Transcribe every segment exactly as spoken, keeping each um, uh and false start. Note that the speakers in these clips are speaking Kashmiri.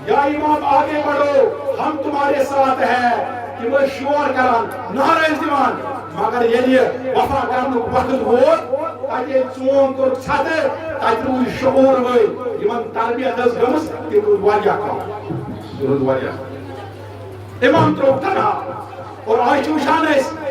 یا امام آگے بڑھو، ہم تمہارے ساتھ ہے، تِم ٲسۍ شور کران، نعرٕ ٲسۍ دِوان، مگر ییٚلہِ وفا کرنُک وقت ووت، تتہِ ییٚلہِ ژوٗنٛگ کوٚر ژھتہٕ، تتہِ روٗدۍ شعوٗر وٲلۍ، یِمن تربیت ٲس گٔمٕژ، تِم روٗدۍ واریاہ کم۔ تِم روٗدۍ واریاہ کم۔ امام ترٛووُکھ تنہا۔ اور آز چھِ وٕچھان أسۍ،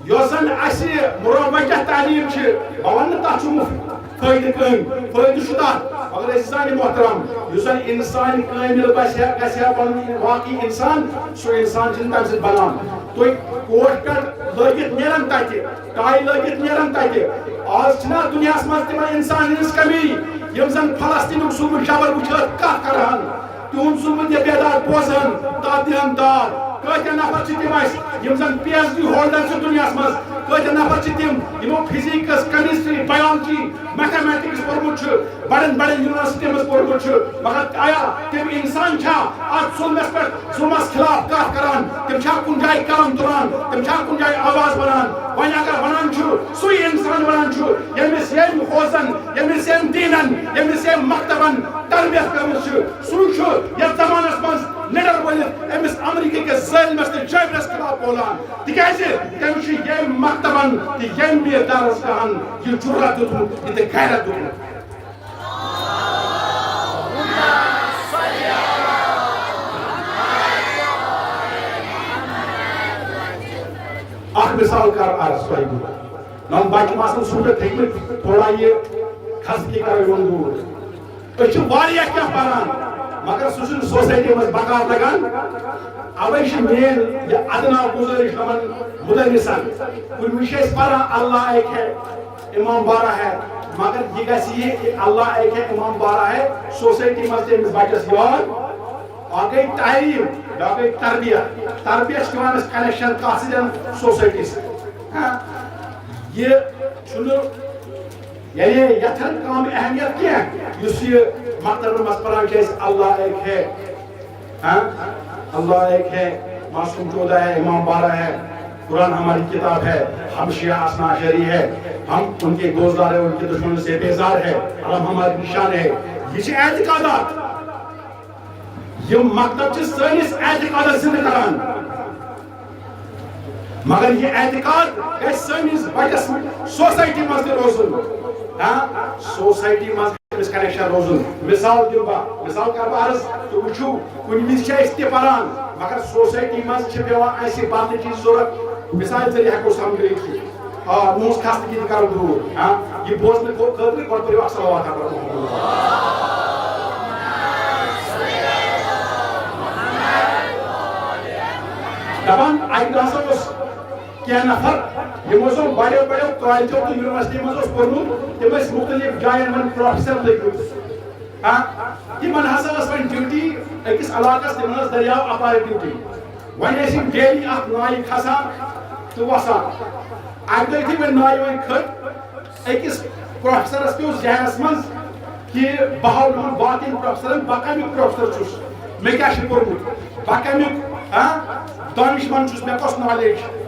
یۄس زن اسہِ مروجہ تعلیٖم چھِ، بہٕ ونہٕ نہٕ تتھ چھُ مُفت فٲیدٕ کٕہٕنۍ، فٲیدٕ چھُ تتھ، مگر عزیزانِ محترم، یُس زن انسان کٲمِل باسہِ ہا، گژھِ ہا پنُن واقعی انسان، سُہ انسان چھُنہٕ تمہِ سۭتۍ بنان۔ تُہۍ کوٹ پٮ۪ٹھ لٲگِتھ نیران تتہِ، ٹاے لٲگِتھ نیران تتہِ۔ آز چھِنہ دُنیاہس منٛز تِمن انسان ہٕنٛز کمی، یِم زن فلسطینُک ظلمُ جبر وٕچھِتھ کتھ کرہن۔ تِہُنٛد ظلمُ تہِ بیدار بوزان، تتھ دِہن داد۔ کۭتیاہ نفر چھِ تِم اَسہِ، یِم زن پی ایچ ڈی ہولڈر چھِ دُنیاہس منٛز؟ کۭتیاہ نفر چھِ تِم، یِمو فزیکس، کیمسٹری، بایولوجی، میتھمیٹکس پوٚرمُت چھُ، بڑٮ۪ن بڑٮ۪ن یونیورسٹیَن منٛز پوٚرمُت چھُ، مگر آیا تِم انسان چھا اتھ ظلمس پٮ۪ٹھ، ظلمس خلاف کتھ کران؟ تِم چھا کُنہِ جایہِ قلم تُلان؟ تِم چھا کُنہِ جایہِ آواز ونان؟ وۄنۍ اگر ونان چھُ، سُے انسان ونان چھُ، ییٚمِس ییٚمۍ ہوزن، ییٚمِس ییٚمۍ دیٖنن، ییٚمِس ییٚمۍ مکتبن تربیت کٔرمٕژ چھِ، سُے چھُ یتھ زمانس منٛز لیڈر بٔنِتھ أمِس امریکہ کِس ظٲلمس تہٕ جٲبرس خلاف بولان، تِکیازِ تٔمِس چھُ ییٚمۍ مکتبن تہٕ ییٚمۍ میٖر درسگاہن یہِ جرأت دیُتمُت، یہِ تہٕ غیرت دیُتمُت۔ اکھ مثال کر عرض تۄہہِ بہٕ۔ نم بچہِ ما آسن سوٗنٛچِتھ ہیٚکمٕتۍ تھوڑا یہِ خستگی کرو یِمن دوٗر۔ أسۍ چھِ واریاہ کینٛہہ پران، مگر سُہ چھُنہٕ سوسایٹی منٛز بکار لگان۔ اوے چھِ میٲنۍ یہِ ادنا گُزٲرِش یِمن مدرسن۔ کُنہِ وِزِ چھِ أسۍ پران اللہ ایک ہے، امام بارہ ہے، مگر یہِ گژھِ یہِ کہ اللہ ایک ہے، امام بارہ ہے، سوسایٹی منٛز تہِ أمِس بچس یاد۔ اکھ گٔے تعلیٖم، بیٛاکھ گٔے تربیت۔ تربیت چھِ دِوان أسۍ کنیکشن کتھ سۭتۍ؟ سوسایٹی سۭتۍ۔ ہاں، یہِ چھُنہٕ یعنی یتھن کم اہمیت کینٛہہ، یُس یہِ مکتبن منٛز پران چھِ أسۍ اللہ ایک ہے، ہاں؟ اللہ ایک ہے، معصوم چودہ ہے، امام بارہ ہے، قرآن ہماری کتاب ہے، ہم شیعہ اثنا عشری ہے، ہم ان کے دوستدار ہیں، ان کے دشمنوں سے بیزار ہے، علم ہمارے نشان ہے۔ یہ چھ اعتقادات۔ یہ مکتب چھ سٲنِس اعتقادس زندہ کران۔ مگر یہ اعتقاد گژھِ سٲنِس بچس سوسائٹی منٛز تہِ روزُن۔ ہاں، سوسائٹی منٛز گژھِ أمِس کنیکشن روزُن۔ مثال دِمہٕ بہٕ، مثال کرٕ بہٕ عرض، تُہۍ وٕچھِو، کُنہِ وِزِ چھِ أسۍ تہِ پران، مگر سوسائٹی منٛز چھِ پٮ۪وان اَسہِ بدلٕچ ضروٗرت۔ مثال ذٔریعہٕ ہٮ۪کو سمجھٲیِتھ کہِ آ، تُہٕنٛز خستگی تہِ کرو دوٗر۔ ہاں، یہِ بوزنہٕ خٲ-، خٲطرٕ گۄڈٕ پٔرِو اکھ صلوات اکبر محمد۔ دپان، اَکہِ دۄہ ہسا اوس کینٛہہ نفر، یِمو زن بڑیو بڑیو کالجو تہٕ یونیورسٹی منٛز اوس پوٚرمُت، تِم ٲسۍ مُختٔلِف جاین وۄنۍ پروفیسر لٔگمٕتۍ۔ ہاں، تِمن ہسا ٲس وۄنۍ ڈیوٹی أکِس علاقس، تِمن ٲس دٔریاو اپارِ ڈیوٹی۔ وۄنۍ ٲسۍ یِم ڈیلی اتھ نایہِ کھسان تہٕ وسان۔ اکہِ دۄہ یُتھُے وۄنۍ نایہِ وۄنۍ کھٔتۍ، أکِس پروفیسرس پیوٚو ذہنس منٛز کہِ بہٕ ہاوٕ یِمن باقین پروفیسرن بہٕ کمیُک پروفیسر چھُس، مےٚ کیٛاہ چھُ پوٚرمُت، بہٕ کمیُک، ہاں، دانشمند چھُس، مےٚ کۄس نالیج چھِ۔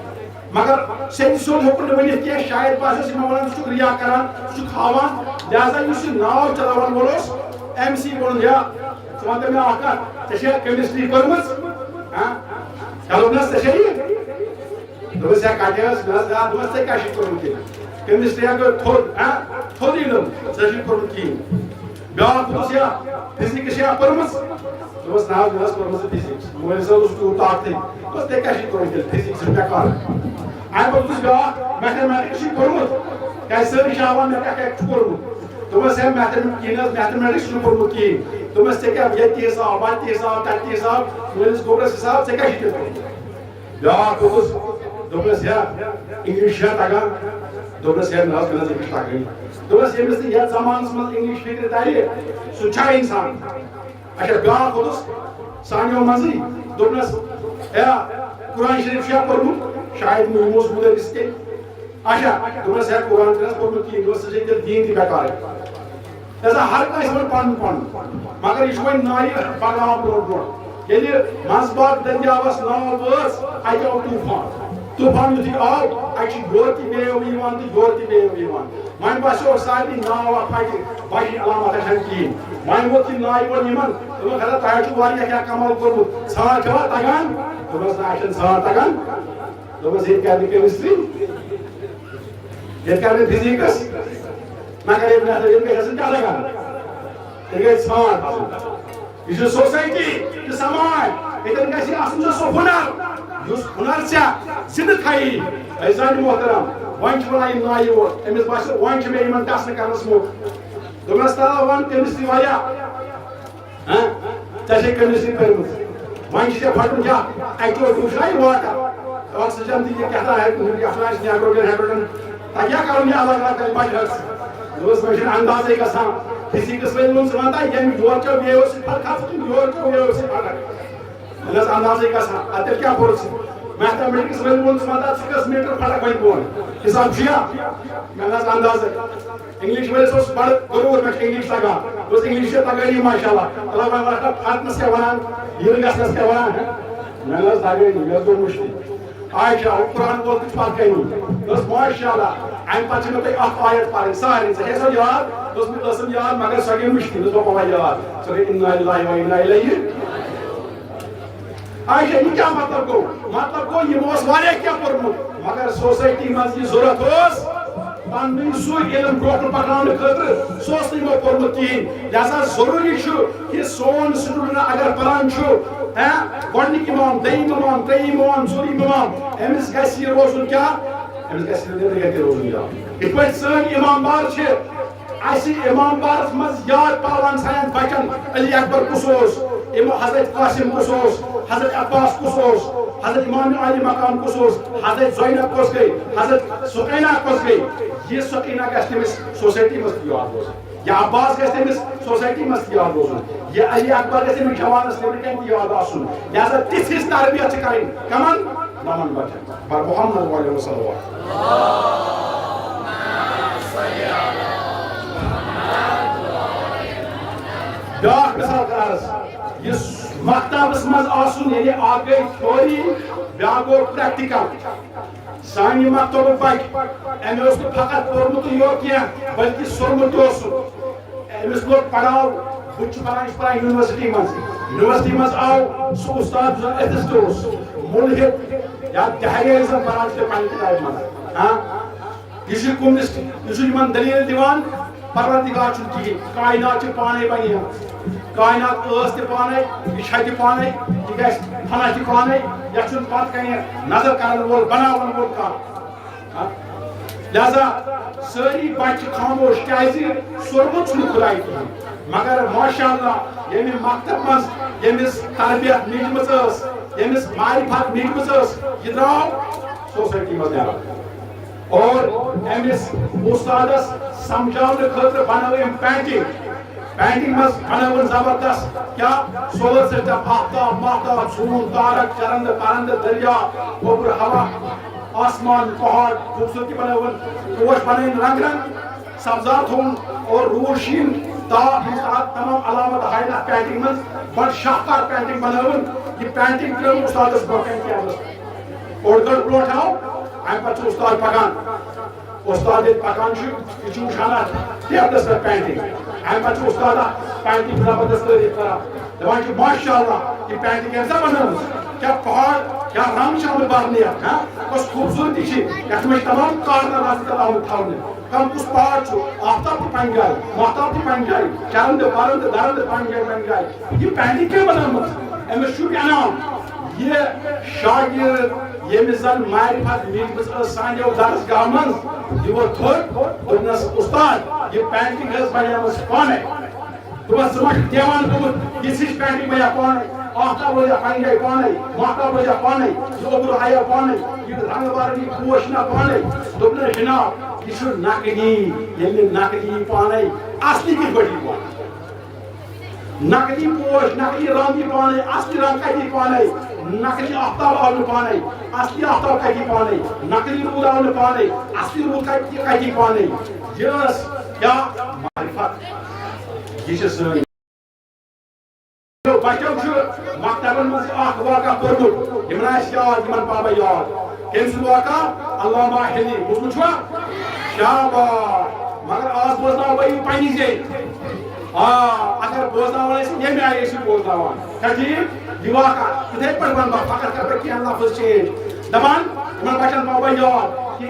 مگر سیٚدِ سیوٚد ہیوٚکُن نہٕ ؤنِتھ کینٛہہ، شاید باسیٚس یِمن ونان، ژٕ چھُکھ ریا کران، ژٕ چھُکھ ہاوان۔ لہذا یُس یہِ ناو چلاوان وول اوس، أمۍ سی ووٚن، یا ژٕ وَن تہٕ مےٚ اکھ کتھ، ژےٚ چھےٚ کیمسٹری پٔرمٕژ؟ ہاں؟ چلو نہ، ژےٚ چھےٚ یہِ؟ دوٚپُس، ہے کتہِ حظ؟ مےٚ حظ، آ، دوٚپمَس، ژےٚ کیٛاہ چھُے پوٚرمُت تیٚلہِ؟ کیمسٹری ہا گٔے تھوٚد، ہاں؟ تھوٚد علم، ژےٚ چھُے پوٚرمُت کِہیٖنۍ۔ بیٛاکھ دوٚپُس، یا فزکس چھےٚ پٔرمٕژ؟ دوٚپمَس، نہ حظ، مےٚ ٲس پٔرمٕژ فزکس۔ مٲلِس حظ اوس تیوٗت طاقتٕے۔ دوٚپمَس، تیٚلہِ کیٛاہ چھُے پوٚرمُت تیٚلہِ؟ فزکس چھُ بیکار۔ اَمہِ پَتہٕ دوٚپُس بیٛاکھ، میتھمیٹکس چھُے پوٚرمُت؟ کیٛازِ سٲری چھِ ہاوان مےٚ کیٛاہ کیٛاہ چھُ پوٚرمُت۔ دوٚپمَس، ہے، میتھمیٹکس کِہیٖنۍ حظ، میتھمیٹکس چھُنہٕ پوٚرمُت کِہیٖنۍ۔ دوٚپمَس، ژےٚ کیٛاہ، ییٚتہِ تہِ حساب، وَتہِ تہِ حساب، تَتہِ تہِ حساب۔ مٲلِس گوٚبرَس حساب، ژےٚ کیٛاہ چھُے تیٚلہِ پوٚرمُت؟ بیٛاکھ دوٚپُس، دوٚپنَس، ہے، انگلش چھا تگان؟ دوٚپنَس، ہے، نہ حظ، مےٚ نہ حظ انگلش تگٲنی۔ دوٚپنَس، ییٚمِس نہٕ یَتھ زمانَس منٛز انگلش فِکرِ تَرِ، سُہ چھا اِنسان؟ اچھا، بیٛاکھ ووٚتُس سانیو منٛزٕے، دوٚپنَس، ہے، قرآن شریٖف چھُیا پوٚرمُت؟ شاید مےٚ اوس مُدرِس تہِ۔ اچھا، دوٚپنَس، ہے، قرآن چھُنہٕ حظ پوٚرمُت کِہیٖنۍ۔ دوٚپنَس، ژےٚ چھے تیٚلہِ دیٖن تہِ بیکارٕے۔ لہذا ہر کٲنٛسہِ ووٚن پنُن پنُن۔ مگر یہِ چھُ وۄنۍ نایہِ پکان برونٛٹھ برونٛٹھ۔ ییٚلہِ منٛزباگ دٔریاوس ناو وٲژ، اَتہِ آو طوٗفان۔ طوٗفان یُتھُے آو، اَتہِ چھِ یورٕ تہِ wave یِوان تہٕ یورٕ تہِ wave یِوان۔ وۄنۍ باسیو سارنٕے ناو اکھ پھٹہِ، بجہِ علامت چھَنہٕ کِہیٖنۍ۔ وۄنۍ ووت یہِ نایہِ وول یِمن، دوٚپُکھ، "ہتا، تۄہہِ چھُو واریاہ کینٛہہ کمال کوٚرمُت، ژھانٛٹھ چھوا تگان؟" دوٚپمس، "نہ، اَسہِ چھَنہٕ ژھانٛٹھ تگان۔" دوٚپمس، "ییٚتہِ کیٛاہ نہٕ کیمسٹری، ییٚتہِ کیٛاہ نہٕ فزیکس، مگر ییٚتہِ نہٕ، ییٚتہِ گژھِ آسٕنۍ کیٛاہ تگان؟ ییٚتہِ گژھِ ژھانٛٹھ آسٕنۍ۔" یہِ چھُ سوسایٹی، یہِ چھُ سماج، ییٚتٮ۪ن گژھِ آسُن ژےٚ سُہ ہُنر، یُس ہُنر ژےٚ زِندٕ تھایی۔ عزیزانِ محترم، وۄنۍ چھُ وَنان یہِ نایہِ وول، أمِس باسیو وۄنۍ چھُ مےٚ یِمن ٹس نہٕ کرنس موقعہٕ۔ دوٚپمس، "تَلہ وَن، تٔمِس تہِ واریاہ۔" ہاں؟ ژےٚ چھے کٔمِس سۭتۍ کٔرمٕژ؟ وۄنۍ چھِ ژےٚ پھٹُن کیٛاہ؟ اَکہِ دۄہ وٕچھنا یہِ واٹر، آکسیجن تہِ یہِ کیٛاہ تام ہیٚکہِ، یہِ کیٛاہ تام آسہِ، نایٹروجن، ہایڈروجن۔ تَتہِ کیٛاہ کَرُن یہِ الگ الگ تَمہِ پَتہٕ حظ؟ دوٚپمَس، مےٚ چھُنہٕ اندازَے گژھان۔ فزیکس وٲلۍ ووٚن، ژٕ وَن تہٕ ییٚمہِ یورٕ کیو ویو سۭتۍ پھَٹہِ کھَسُن، یورٕ کیو ویو سۭتۍ پھَٹہِ۔ مےٚ نہ حظ اندازَے گژھان، اَدٕ تیٚلہِ کیٛاہ پوٚرُتھ ژٕ؟ میتھامیٹکس وٲلۍ ووٚن، ژٕ وَن تہٕ ژٕ کٔژ میٖٹر پھَٹَکھ وۄنۍ بۄن؟ حِساب چھُیا؟ مےٚ نہ حظ اندازَے۔ انگلش وٲلِس اوس بڑٕ غرور، مےٚ چھُ انگلش تگان۔ دوٚپُس، "انگلش چھےٚ تگٲنی ماشاءاللہ۔" مطلب، وۄنۍ وَنان، پھٹنس کیٛاہ وَنان، یِنہٕ گژھنس کیٛاہ وَنان؟ مےٚ نہ حظ تگٲنی، مےٚ حظ گوٚو مُشکِل۔ آے چھا، ہُہ قرآن وول تہِ چھُ پتھ کَنی۔ دوٚپُس، "ماشاءاللہ، اَمہِ پتہٕ چھِ مےٚ تۄہہِ اَکھ آیت پَرٕنۍ، سارنٕے۔ ژےٚ چھےٚ سۄ یاد؟" دوٚپُس، "مےٚ ٲسٕم یاد، مگر سۄ گٔے مُشکِل۔" دوٚپُس، "بہٕ پَرٕ یاد۔ سۄ گٔے اِنا لِلّٰہِ و اِنا اِلیہِ۔" آے چھا، یہِ کیٛاہ مطلب گوٚو؟ مطلب گوٚو، یِمو اوس واریاہ کینٛہہ پوٚرمُت، مگر سوسایٹی منٛز یہِ ضروٗرت اوس، پننُے سُے علم برونٛہہ کُن پکناونہٕ خٲطرٕ، سُہ اوس نہٕ یِمو پوٚرمُت کِہیٖنۍ۔ لہذا ضروٗری چھُ کہِ سون سٹوڈنٹ اگر پران چھُ، ہاں، گۄڈٕنیُک امام، دوٚیِم امام، ترٛیٚیِم امام، ژوٗرِم امام، أمِس گژھِ یہِ روزُن کیٛاہ؟ أمِس گژھِ یہِ رٮ۪تہٕ رٮ۪تہٕ روزُن کیٛاہ؟ یِتھ پٲٹھۍ سٲنۍ امام بار چھِ، اَسہِ امام بارس منٛز یاد پاوان سانٮ۪ن بچن، علی اکبر کُس اوس، امام حضرت قاسم کُس اوس، حضرت عباس کُس اوس، حضرت امام عالی مقام کُس اوس، حضرت زینب کۄس گٔے، حضرت سکینہ کۄس گٔے۔ یہِ سکینہ گژھِ تٔمِس سوسایٹی منٛز تہِ یاد روزٕنۍ، یہِ عباس گژھِ تٔمِس سوسایٹی منٛز تہِ یاد روزُن، یہِ علی اکبر گژھِ تٔمِس جوانس نیٚبرٕ کَنہِ تہِ یاد آسُن۔ لہذا تِژھ ہِش تربیت چھِ کرٕنۍ کمن؟ یِمن بچن۔ بر محمد وعلیہ وسلم۔ بیاکھ مثال کر عرض، یُس مکتبس منٛز آسُن، یعنی اکھ گٔے تھیوری، بیاکھ گوٚو پریکٹیکل۔ سانہِ مکتبُک بچہِ، أمۍ اوس نہٕ فقط پوٚرمُتٕے یوت کینٛہہ، بلکہِ سوٚرمُت تہِ اوسُن۔ أمِس لوٚگ پڑھاو، بہٕ تہِ چھُس پران، یہِ چھُ پران یونیورسٹی منٛز۔ یونیورسٹی منٛز آو سُہ اُستاد، یُس زن ایتھسٹ اوس، مُلحد یا دہریٲیی زن پران چھِ پننہِ کتابہِ منٛز۔ ہاں؟ یہِ چھُ کمونسٹ، یہِ چھُ یِمن دٔلیٖل دِوان، پروردگار چھُنہٕ کِہیٖنۍ، کائنات چھِ پانے بنیمٕژ۔ کائنات ٲس تہِ پانے، یہِ چھےٚ تہِ پانے، یہِ گژھِ فنا تہِ پانے، یتھ چھُنہٕ پتھ کنہِ نظر کرن وول، بناون وول کانٛہہ۔ ہاں؟ لہذا سٲری بچہِ چھِ خاموش، کیازِ؟ سوٚرمُت چھُنہٕ خداے کِہیٖنۍ۔ مگر ماشاءاللہ، ییٚمہِ مکتب منٛز ییٚمِس تربیت میٖجمٕژ ٲس، ییٚمِس معرفت میٖجمٕژ ٲس، یہِ درٛاو سوسایٹی منٛز نیران۔ اور أمِس اُستادس سمجھاونہٕ خٲطرٕ بنٲو أمۍ پینٹنگ۔ پینٹنگ منٛز بنٲوٕن زبردست کیٛاہ؟ سولر سسٹم، آفتاب، ماہتاب، سون، تارک، چرندٕ، پرندٕ، دریا، اوٚبُر، ہوا، آسمان، پہاڑ، خوٗبصوٗرتی بنٲوٕن، پوش بنٲوِن رنگ رنگ، سبزار تھوٚوُن اور روٗد، شیٖن، تاپھ، یِم تمام علامت ہاوٕنۍ اَتھ پینٹنگ منٛز۔ بڑٕ شاہکار پینٹنگ بنٲوٕن۔ یہِ پینٹنگ ترٲو اُستادس برونٛہہ کنہِ ٹیبلس پٮ۪ٹھ۔ اوٚڑ گٲنٛٹہٕ برونٛٹھ آو، اَمہِ پتہٕ چھُ اُستاد پکان۔ اُستاد ییٚلہِ پکان چھُ، یہِ چھُ وٕچھان اَتھ ٹیبلس پٮ۪ٹھ پینٹنگ۔ اَمہِ پتہٕ چھُ اُستاد اَتھ پینٹنگ زبردست تعریف کران، دپان چھُ، "ماشاءاللہ، یہِ پینٹنگ کٔمۍ سا بنٲومٕژ؟ کیٛاہ پہاڑ، کیٛاہ رنگ چھِ آمٕتۍ برنہٕ یتھ، ہاں؟ کۄس خوٗبصوٗرتی چھِ یتھ منٛز، چھِ تمام کارنامہٕ آمٕتۍ تھاونہٕ۔" کم کُس پہاڑ چھُ؟ آفتاب تہِ پننہِ جایہِ، ماہتاب تہِ پننہِ جایہِ، چرندٕ، پرندٕ، درندٕ پننہِ جایہِ، پننہِ جایہِ۔ یہِ پینٹنگ کٔمۍ بنٲومٕژ؟ أمِس چھُ انعام۔ یہِ شاگرد، ییٚمِس زن معرفت میٖجمٕژ ٲس سانیو درسگاہ منٛز، یہِ ووٚتھ تھوٚد، دوٚپنس، "اُستاد، یہِ پینٹنگ ٲس بنیمٕژ پانے۔" دوٚپمس، "ژٕ ما چھُکھ دیوان گوٚمُت؟ یِژھ ہِش پینٹنگ بنیٛا پانے؟ آفتاب روزیٛا پننہِ جایہِ پانے؟ ماہتاب روزیٛا پانے؟ یہِ اوٚبُر آیا پانے؟ یہِ رنگ ورنگ، یہِ پوش چھِنا پانے؟" دوٚپنس، "جناب، یہِ چھُ نقلی، ییٚلہِ نہٕ نقلی پانے، اصلی کِتھ پٲٹھۍ یی پانے؟" نقلی پوش، نقلی رنگ یی پانے، اصلی رنگ کتہِ یی پانے؟ نقلی آفتاب آو نہٕ پانے، اصلی آفتاب کتہِ یی پانے؟ نقلی روٗد آو نہٕ پانے، اصلی روٗد کتہِ، کتہِ یی پانے؟ یہِ ٲس کیٛاہ؟ معرفت۔ یہِ چھِ سٲنۍ۔ بچو چھُ مکتبن منٛز اکھ واقعہ پوٚرمُت، یِمن آسہِ یاد، یِمن پاوے یاد۔ کٔمۍ سُنٛد واقعہ؟ علامہ ہلی۔ بوٗزمُت چھُوا؟ شاباش۔ مگر آز بوزناوٕ بہٕ یہِ پننہِ زیٚیہِ۔ آ، اگر بوزناوان ٲسِو، ییٚمہِ آیہِ ٲسِو بوزناوان۔ چھا ٹھیٖک؟ یہِ واقعہ، یِتھَے پٲٹھۍ وَنہٕ بہٕ، فقط کَرٕ بہٕ کینٛہہ لفظ change۔ دَپان، یِمَن بَچَن تھاوٕ بہٕ یاد کہِ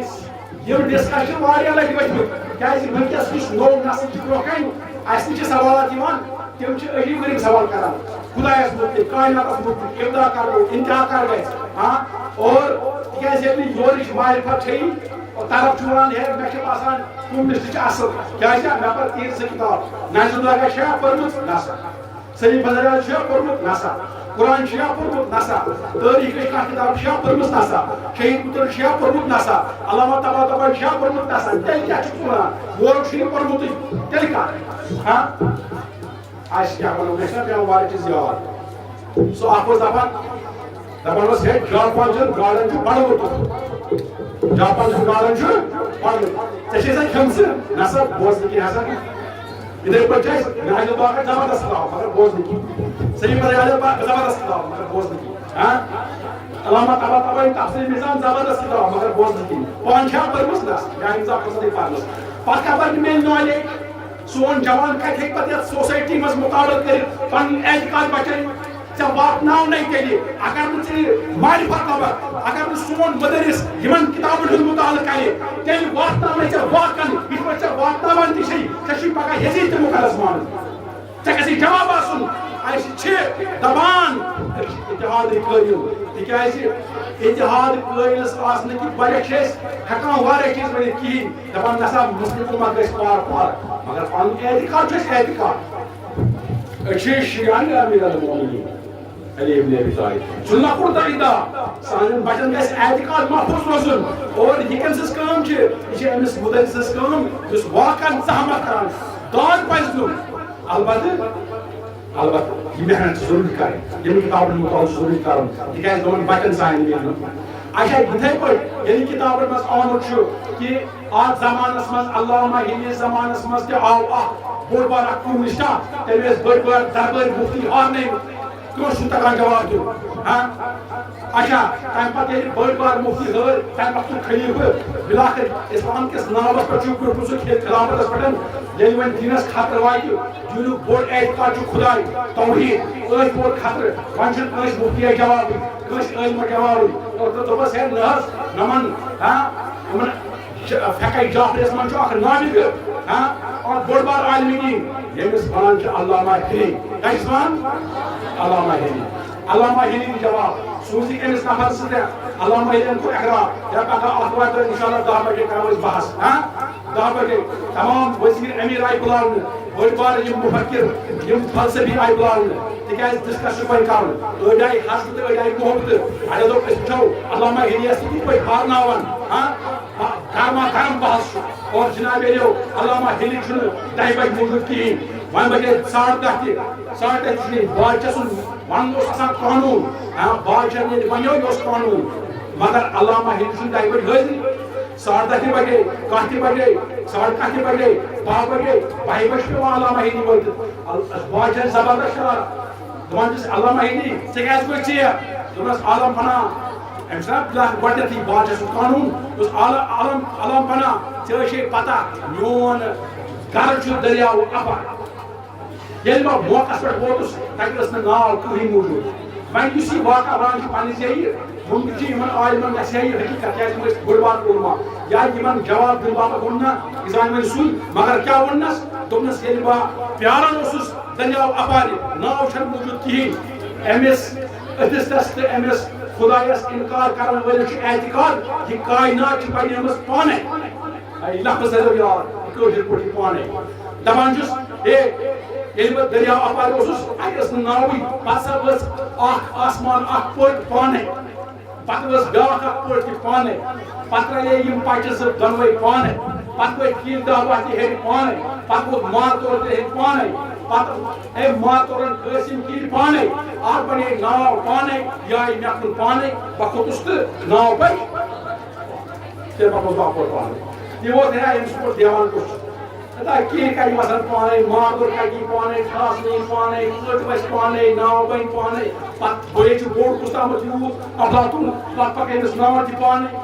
یِم discussion واریاہ لَٹہِ ؤتھمٕتۍ، کیٛازِ وٕنکیٚس یُس نوٚو نسل چھُ برونٛہہ کَنہِ، اَسہِ نِش چھِ سوالات یِوان، تِم چھِ عجیٖب غریٖب سوال کَران، خۄدایَس مُتعلِق، کائناتَس مُتعلِق، اِبدا کَر گوٚو، اِنتہا کَر گژھِ؟ ہاں، اور تِکیٛازِ ییٚلہِ نہٕ یورٕچ معرفت چھےٚ یی، اور طرف چھُ وَنان، ہے، مےٚ چھِ باسان، کُمنِسٹ چھِ اصل۔ کیازِ؟ مےٚ پٔر تیٖژ زٕ کِتاب، ناجی داغا چھا پٔرمٕژ؟ نسا۔ سلیم فضل چھا پوٚرمُت؟ نسا۔ قرآن چھا پوٚرمُت؟ نسا۔ تٲریٖخٕچ کانٛہہ کِتاب چھا پٔرمٕژ؟ نسا۔ شہید مُتر چھا پوٚرمُت؟ نسا۔ علامہ طباطبائی چھا پوٚرمُت؟ نسا۔ تیٚلہِ کیٛاہ چھُکھ ژٕ وَنان؟ مولوی چھُے نہٕ پوٚرمُتٕے، تیٚلہِ کَتھ؟ ہاں؟ اَسہِ کیٛاہ وَنو؟ مےٚ چھِنہ پٮ۪وان واریاہ چیٖز یاد۔ سُہ اکھ اوس دَپان، دَپان اوس، ہے، جاپان چٮ۪ن گاڈَن چھُ بَڑٕ لُطُف۔ جاپان چٮ۪ن گاڈَن چھُ بَڑٕ لُطُف۔ ژےٚ چھے سا کھٮ۪مژٕ؟ نہ سا، بوز نہٕ کینٛہہ ہسا۔ یِتھَے پٲٹھۍ چھِ اَسہِ مےٚ آیہِ باقٕے زبردست کِتاب، مگر بوز نہٕ کینٛہہ۔ صحیح پٲٹھۍ آیہِ باقٕے زبردست کِتاب، مگر بوز نہٕ کینٛہہ۔ ہاں؟ علامہ طباطبائی تفسیر میزان زبردست کِتاب، مگر بوز نہٕ کینٛہہ۔ پانہٕ چھا پٔرمٕژ؟ نہ، میٛانہِ حساب پٔرمٕژ نہٕ پَرنَس۔ پَتہٕ کَپٲرۍ میلہِ knowledge؟ سون جوان کتہِ ہیٚکہِ پتہٕ یتھ society منٛز مقابلہٕ کٔرِتھ، پنُن اعتقاد بچٲوِتھ؟ ژےٚ واتناونَے تیٚلہِ، اگر نہٕ ژےٚ یہِ معرفت لبکھ، اگر نہٕ سون مدرس یِمن کتابن ہُنٛد مطالعہٕ کرِ، تیٚلہِ واتناونَے ژےٚ واقعن، یِتھ پٲٹھۍ ژےٚ واتناوان تہِ چھے، ژےٚ چھُے پگاہ یزید تہِ مقدس مانُن۔ ژےٚ گژھی جواب آسُن، اَسہِ چھِ دپان، أسۍ چھِ اتحادٕکۍ قٲیِل، تِکیازِ اتحاد قٲیِلس آسنہٕ کہِ وجہ چھِ أسۍ ہٮ۪کان واریاہ چیٖز ؤنِتھ کِہیٖنۍ۔ دپان نسا مسلم امت گژھِ پار پار، مگر پنُن اعتقاد چھُ اَسہِ اعتقاد۔ أسۍ چھِ شیعہ امیر المومنین علی ابن ابی طالب۔ سُہ لۄکُٹ تہٕ اِدا، سانٮ۪ن بچن گژھِ اعتقاد محفوظ روزُن۔ اور یہِ کٔمۍ سٕنٛز کٲم چھِ؟ یہِ چھِ أمِس مُدرِس سٕنٛز کٲم، یُس واقعاً زحمت کران چھُ۔ داد پزِ دیُن۔ البتہٕ البتہ، یہِ محنت چھِ ضروٗری کرٕنۍ، یِم کِتابَن ہُنٛد مطالعہٕ چھُ ضروٗری کرُن، تِکیازِ تِمَن بَچَن سانہِ میلہِ نہٕ۔ اچھا، یِتھَے پٲٹھۍ ییٚلہِ کِتابَن منٛز آمُت چھُ کہِ اَتھ زمانَس منٛز، علامہ ہِلی زمانَس منٛز تہِ آو اَکھ بوٚڑ بار اَکھ کُمنِسٹا، تٔمۍ ٲسۍ بٔڑۍ بار دربٲرۍ مُفتی ہارنٲومٕتۍ، کٲنٛسہِ چھُنہٕ تَگان جواب دیُن۔ ہاں؟ اچھا، تَمہِ پَتہٕ ییٚلہِ بٔڑۍ بار مُفتی ہٲرۍ، تَمہِ وقتُک خلیفہٕ، بِلاخٕر اِسلام کِس ناوَس پٮ۪ٹھ چھُ بیوٗٹھمُت سُہ کھے-، خلافَتَس پٮ۪ٹھ، ییٚلہِ وۄنۍ دیٖنَس خطرٕ واتہِ، دیٖنُک بوٚڑ اعتقاد چھُ خداے، توحید، أتھۍ ووت خطرٕ۔ وۄنۍ چھُنہٕ کٲنٛسہِ مُفتیَس جوابٕے، کٲنٛسہِ عٲلمَس جوابٕے۔ اور تہٕ دوٚپُس، ہے نہ حظ، نہ وَن، ہاں، یِمَن ش-، فقہ جعفریَس منٛز چھُ اکھ نابغہ، ہاں، اکھ بوٚڑ بار عالمِ دیٖن، ییٚمِس وَنان چھِ علامہ ہِلی۔ کیٛاہ چھِس وَنان؟ علامہ ہِلی۔ علامہ ہِلی دی جواب، سوٗزِ أمِس نفر سۭتۍ۔ علامہ ہِلیَن کوٚر اقرار، یا پگاہ آتھوارِ دۄہ اِنشاءاللہ دَہ بجے کرو أسۍ بحث، ہاں؟ دَہ بجے تمام وزیر امیر آیہِ بُلاونہٕ، بٔڑۍ بار یِم مُفکر، یِم فلسفی آیہِ بُلاونہٕ، تِکیازِ discuss چھُ وۄنۍ کرُن۔ أڑۍ آیہِ حسد تہٕ أڑۍ آیہِ محبت تہٕ اَڑیو دوٚپ، أسۍ وٕچھو علامہ ہِلیَس تہِ کِتھ پٲٹھۍ ہارناوان، ہاں؟ گرما گرم بحث چھُ۔ اور جناب علیو، علامہ ہِلی چھُنہٕ دَہہِ بجہِ موٗجوٗد کِہیٖنۍ۔ وۄنۍ بجے ساڑٕ دَہ تہِ، ساڑٕ دَہ تہِ چھُنہٕ۔ بادشاہ سُنٛد وَنُن اوس آسان قانوٗن۔ ہاں، بادشاہ ییٚلہِ وَنیو، یہِ اوس قانوٗن۔ مگر علامہ ہِلی چھُنہٕ دَہہِ بجہِ حٲضِر۔ ساڑٕ دَہ تہِ بجے، کاہ تہِ بجے، ساڑٕ کاہ تہِ بجے، باہ بجے، بَہہِ بجہِ چھُ پٮ۪وان علامہ ہِلی وٲتِتھ۔ ال-، بادشاہ چھُ زبردست شرارت۔ دَپان چھِس، علامہ ہِلی، ژےٚ کیٛازِ گوٚے ژیر؟ دوٚپنَس، عالم پناہ، أمۍ چھُنہ بیٛاکھ گۄڈٕنٮ۪تھٕے بادشاہ سُنٛد قانوٗن، یُس عالم، عالم، عالم پناہ، ژےٚ ٲسے پتہ، میون گرٕ چھُ دٔریاوٕ اَپَر۔ ییٚلہِ بہٕ موقعس پٮ۪ٹھ ووتُس، تَتہِ ٲس نہٕ ناو کٕہٕنۍ موٗجوٗد۔ وۄنۍ یُس یہِ واقعہ وَنان چھُ پنٛنہِ ذٔریعہٕ، مُمکِن چھُ یِمَن عالمَن گژھِ ہا یہِ حقیٖقت، کیٛازِ یِم ٲسۍ بٔڑۍ بار علماء۔ یا یِمَن جواب دیُن باپتھ ووٚن نہ، یہِ زانہِ وۄنۍ سُے، مگر کیٛاہ ووٚننَس؟ دوٚپنَس، ییٚلہِ بہٕ پیاران اوسُس دٔریاو اَپارِ، ناو چھَنہٕ موٗجوٗد کِہیٖنۍ۔ أمِس أتھِس تَس تہٕ أمِس خۄدایَس اِنکار کَرَن وٲلِس چھُ اعتقاد، یہِ کائنات چھِ بَنیمٕژ پانَے۔ اے لفظ تھٲیزیو یاد، کٲشِر پٲٹھۍ پانَے۔ دَپان چھُس، ہے، ییٚلہِ بہٕ دٔریاو اَپارِ اوسُس، اَتہِ ٲس نہٕ ناوٕے، پَتہٕ سا ؤژھ اَکھ آسمان، اَکھ پٔٹ پانَے۔ پَتہٕ ؤژھ بیٛاکھ اَکھ پٔٹ تہِ پانَے۔ پَتہٕ رَلے یِم پَچہِ زٕ دۄنوَے پانَے۔ پَتہٕ ؤتھۍ کِلۍ دَہ باہ تہِ ہیٚرِ پانَے۔ پَتہٕ ووٚتھ مارتور تہِ ہیٚرِ پانَے۔ پَتہٕ اَمہِ مارتورَن کھٲسۍ یِم کِلۍ پانَے۔ اَتھ بَنے ناو پانَے، یہِ آیہِ مےٚ کُن پانَے۔ بہٕ کھوٚتُس تہٕ ناو پَے۔ تیٚلہِ پَکوس بہٕ اَپور پانَے۔ یہِ ووت ہے أمِس کوٚر دیوان کُس چھُ؟ ہتا کِہیٖنۍ کَرِ وَسَن پانَے، ماگُر کَڑِ پانَے، ٹھاس نِیہِ پانَے، کٔٹ وَسہِ پانَے، ناو بَنہِ پانَے۔ پَتہٕ بٔے چھُ بوٚڑ کُس تامَتھ یوٗت اَفلاطوٗن، پَتہٕ پَکہِ أمِس ناو تہِ پانَے۔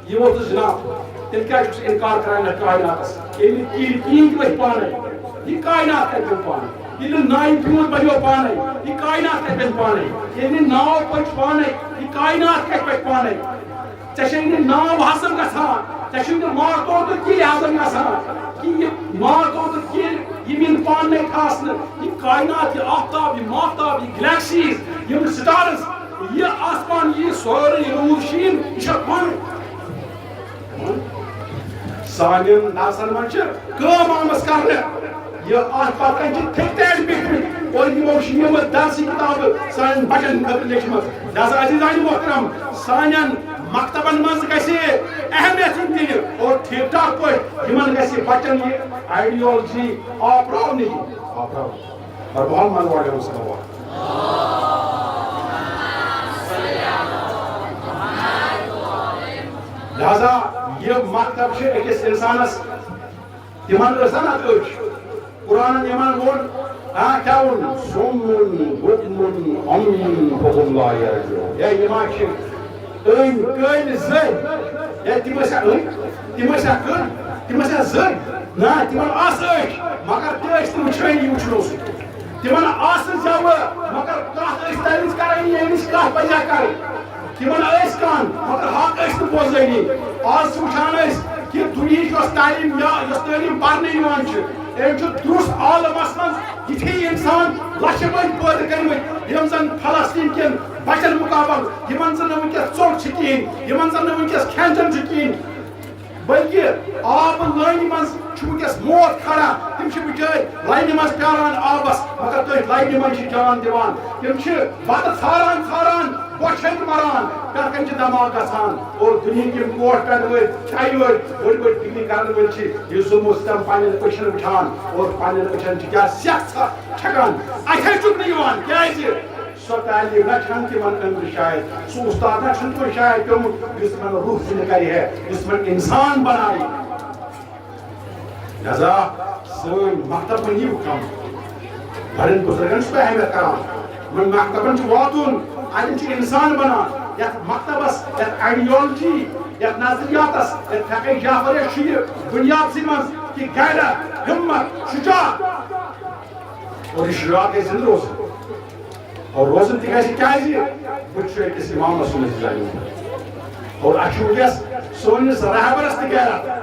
یہِ ووت نہٕ جِناب۔ تیٚلہِ کیٛازِ چھُکھ ژٕ اِنکار کَران یَتھ کائناتَس؟ ییٚلہِ نہٕ کِہیٖنۍ، کِہیٖنۍ تہِ وَتھِ پانَے۔ یہِ کائنات کتہِ بنہِ پانے؟ ییٚلہِ نہٕ نایہِ پیوٗنت بنیو پانے، یہِ کائنات کتہِ بنہِ پانے؟ ییٚلہِ نہٕ ناو پٔچ پانے، یہِ کائنات کتہِ پکہِ پانے؟ ژےٚ چھے نہٕ ناو ہضم گژھان، ژےٚ چھُے نہٕ مارتوتُک کِلۍ ہضم گژھان، کہِ یہِ مارتوتُک کِلۍ، یِم یِن پانہٕ نَے ٹھاسنہٕ۔ یہِ کائنات، یہِ آفتاب، یہِ مافتاب، یہِ گلیکسیز، یِم سٹارز، یہِ آسمان، یہِ سورُے روٗد شیٖن، یہِ چھا پانہٕ؟ سانٮ۪ن نفسن منٛز چھِ کٲم آمٕژ کرنہٕ۔ یہِ اتھ پتہٕ کنہِ چھِ تھٔکۍ تہِ اَسہِ بیٖٹھمٕتۍ اور یِمو چھِ یِم درسی کِتابہٕ سانٮ۪ن بچن خٲطرٕ لیچھمٕژ۔ لہذا عزیزانِ محترم، سانٮ۪ن مکتبن منٛز گژھِ اہمیت یِنۍ دِنہٕ اور ٹھیٖک ٹھاک پٲٹھۍ یِمن گژھِ بچن یہِ آئیڈیالجی آپراونہٕ یِنۍ۔ آپراونہٕ۔ اور بہت من واجہ صلوات۔ لہذا یہِ مکتب چھِ أکِس اِنسانس، تِمن ٲس نا اَتھ أچھ۔ قرآنن یِمن ووٚن، آ، کیٛاہ ووٚن؟ صم بکم عمی فهم لا یرجعون۔ ہے، یِم ہا چھِ أنۍ کٔلۍ زٔنۍ۔ ہے، تِم ٲسۍ ہا أنۍ، تِم ٲسۍ ہا کٔلۍ، تِم ٲسۍ ہا زٔنۍ۔ نہ، تِمن آسہٕ أچھ، مگر تہِ ٲسۍ تِم وٕچھٲنی، یہِ وٕچھُن اوسُکھ۔ تِمن آسہٕ زٮ۪وٕ، مگر کتھ ٲسۍ تَمہِ وِزِ کرٕنۍ، ییٚمہِ وِزِ کتھ پزِ ہا کرٕنۍ۔ تِمن ٲسۍ کان، مگر حق ٲسۍ نہٕ بوزٲنی۔ آز چھِ وٕچھان أسۍ کہِ دُنیہٕچ یۄس تعلیٖم یا یۄس تعلیٖم پرنہٕ یِوان چھِ، أمۍ چھُ درُس عالمس منٛز یِتھی انسان لچھِ بٔدۍ پٲدٕ کٔرمٕتۍ، یِم زن فلسطین کٮ۪ن بچن مقابل، یِمن زن نہٕ وٕنکیٚس ژوٚٹ چھِ کِہیٖنۍ، یِمن زن نہٕ وٕنکیٚس کھٮ۪ن چٮ۪ن چھُ کِہیٖنۍ۔ بلکہِ آب لٲنہِ منٛز چھُ وٕنکیٚس موت کھڑا۔ تِم چھِ بِچٲرۍ لاینہِ منٛز پیاران آبس، مگر تٔتھۍ لاینہِ منٛز چھِ جان دِوان۔ تِم چھِ بتہٕ ژھاران ژھاران بۄچھِ ہٕنٛدۍ مران، پٮ۪ٹھ کنہِ چھِ دماغ گژھان۔ اور دُنیہٕکۍ یِم کوٹھ پٮ۪ٹھ وٲلۍ، چایہِ وٲلۍ، بٔڑۍ بٔڑۍ پکنک کرن وٲلۍ چھِ یہِ ظلم و ستم پننٮ۪ن أچھن وٕچھان اور پننٮ۪ن أچھن چھِ کیٛاہ سیکھ ژھا-، چھکان۔ اتھے چھُکھ نہٕ یِوان، کیٛازِ؟ سۄ تعلیٖم نہ چھَنہٕ تِمن أنٛدرٕ شاید، سُہ اُستاد نہ چھُنہٕ تِمن شاید پیوٚمُت، یُس تِمن روح زِندٕ کرِ ہے، یُس تِمن اِنسان بنایہِ۔ لہذا سٲنۍ مکتب مہٕ نِیِو کم۔ بڑٮ۪ن بُزرگن چھُس بہٕ اہمیت کران۔ یِمن مکتبن چھُ واتُن، اَتٮ۪ن چھُ اِنسان بنان۔ یَتھ مکتبس، یَتھ آئیڈیالوجی، یَتھ نظریاتس، یَتھ فقہ جعفریہ چھُ یہِ بُنیادسٕے منٛز کہِ غیرت، ہمت، شجاعت اور یہِ شجاعت گژھِ زِندٕ روزٕنۍ۔ اور روزُن تہِ گژھِ، کیازِ؟ بہٕ چھُس أکِس اِمامَس سُنٛد زانیُن۔ اور اَسہِ چھُ وٕنکیٚس سٲنِس رہبرَس تہِ غیرت۔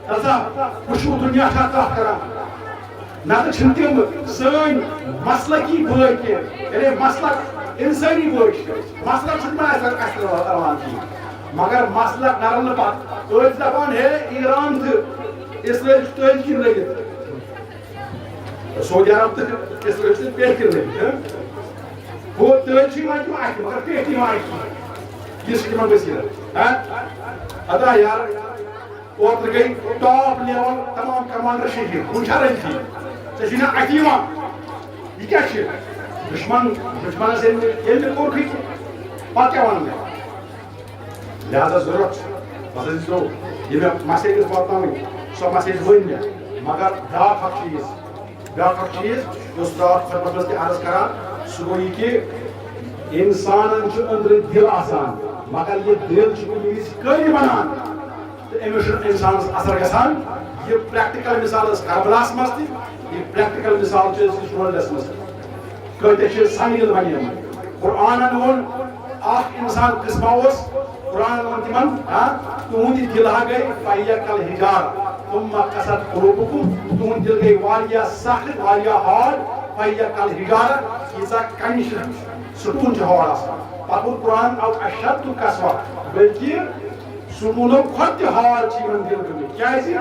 دَپان، وٕچھِو، دُنیا چھا کَتھ کران؟ نَتہٕ چھِنہٕ تِم سٲنۍ مسلکی بٲے کینٛہہ، یعنی مسلک اِنسٲنی بٲے چھِ۔ مسلک چھُنہٕ تِمَن اَسہِ اَسہِ رَلان کِہیٖنۍ۔ مگر مسلک نہ رَلنہٕ پَتہٕ ٲسۍ دَپان، ہے، ایران تہٕ اسرائیل چھُ تٔتھۍ کِنۍ لٔگِتھ۔ سعودی عرب تہٕ اسرائیل چھِ پیٹھۍ کِنۍ لٔگِتھ، ہہ؟ ہُہ تٔتھۍ چھِ یِوان تِم اَتھِ، مگر پیٹھۍ یِوان اَتھِ۔ یہِ چھِ تِمن وسیلہٕ، ہہ؟ ادا یار، اوترٕ گٔے ٹاپ لیول تمام کمانڈر شہید، ہُم چھا رٔنتھی؟ ژےٚ چھُے نہ اَتھِ یِوان۔ یہِ کیٛاہ چھِ؟ دُشمن، دُشمنس ییٚلہِ مےٚ، ییٚلہِ مےٚ کوٚرکھٕے، پتہٕ کیٛاہ وَنہٕ مےٚ؟ لہذا ضرورت چھِ، بس عزیزو، یہِ مےٚ مسیج ٲس واتناوٕنۍ، سۄ مسیج ؤنۍ مےٚ۔ مگر بیٛاکھ اکھ چیٖز، بیٛاکھ اکھ چیٖز یُس راتھ خۄطبس منٛز تہِ عرض کران، سُہ گوٚو یہِ کہِ اِنسانن چھُ أنٛدرٕ دِل آسان، مگر یہِ دِل چھُ کُنہِ وِزِ کٔنۍ بنان۔ تہٕ أمِس چھُنہٕ اِنسانس اثر گژھان۔ یہِ پریکٹیکل مثال ٲس کربلاہس منٛز تہِ، یہِ پریکٹیکل مثال چھِ أزکِس ورلڈس منٛز تہِ۔ کۭتیاہ چھِ سنگدل بنیمٕتۍ۔ قرآنن ووٚن، اکھ انسان قٕسمہ اوس، قرآنن ووٚن تِمن، ہاں، تُہُنٛد یہِ دِل ہا گٔے فہیہ کل حجارہ، ثم قست قلوبکم، تُہُنٛد دِل گٔے واریاہ سخت، واریاہ ہارڈ، فہیہ کل حجارہ، ییٖژاہ کنہِ چھِ، سٹون چھِ ہارڈ آسان۔ پتہٕ ووٚن قرآن، او اشد قسوہ، بلکہِ سٹونو کھۄتہٕ تہِ ہارڈ چھِ یِمن دِل گٔمٕتۍ۔ کیازِ؟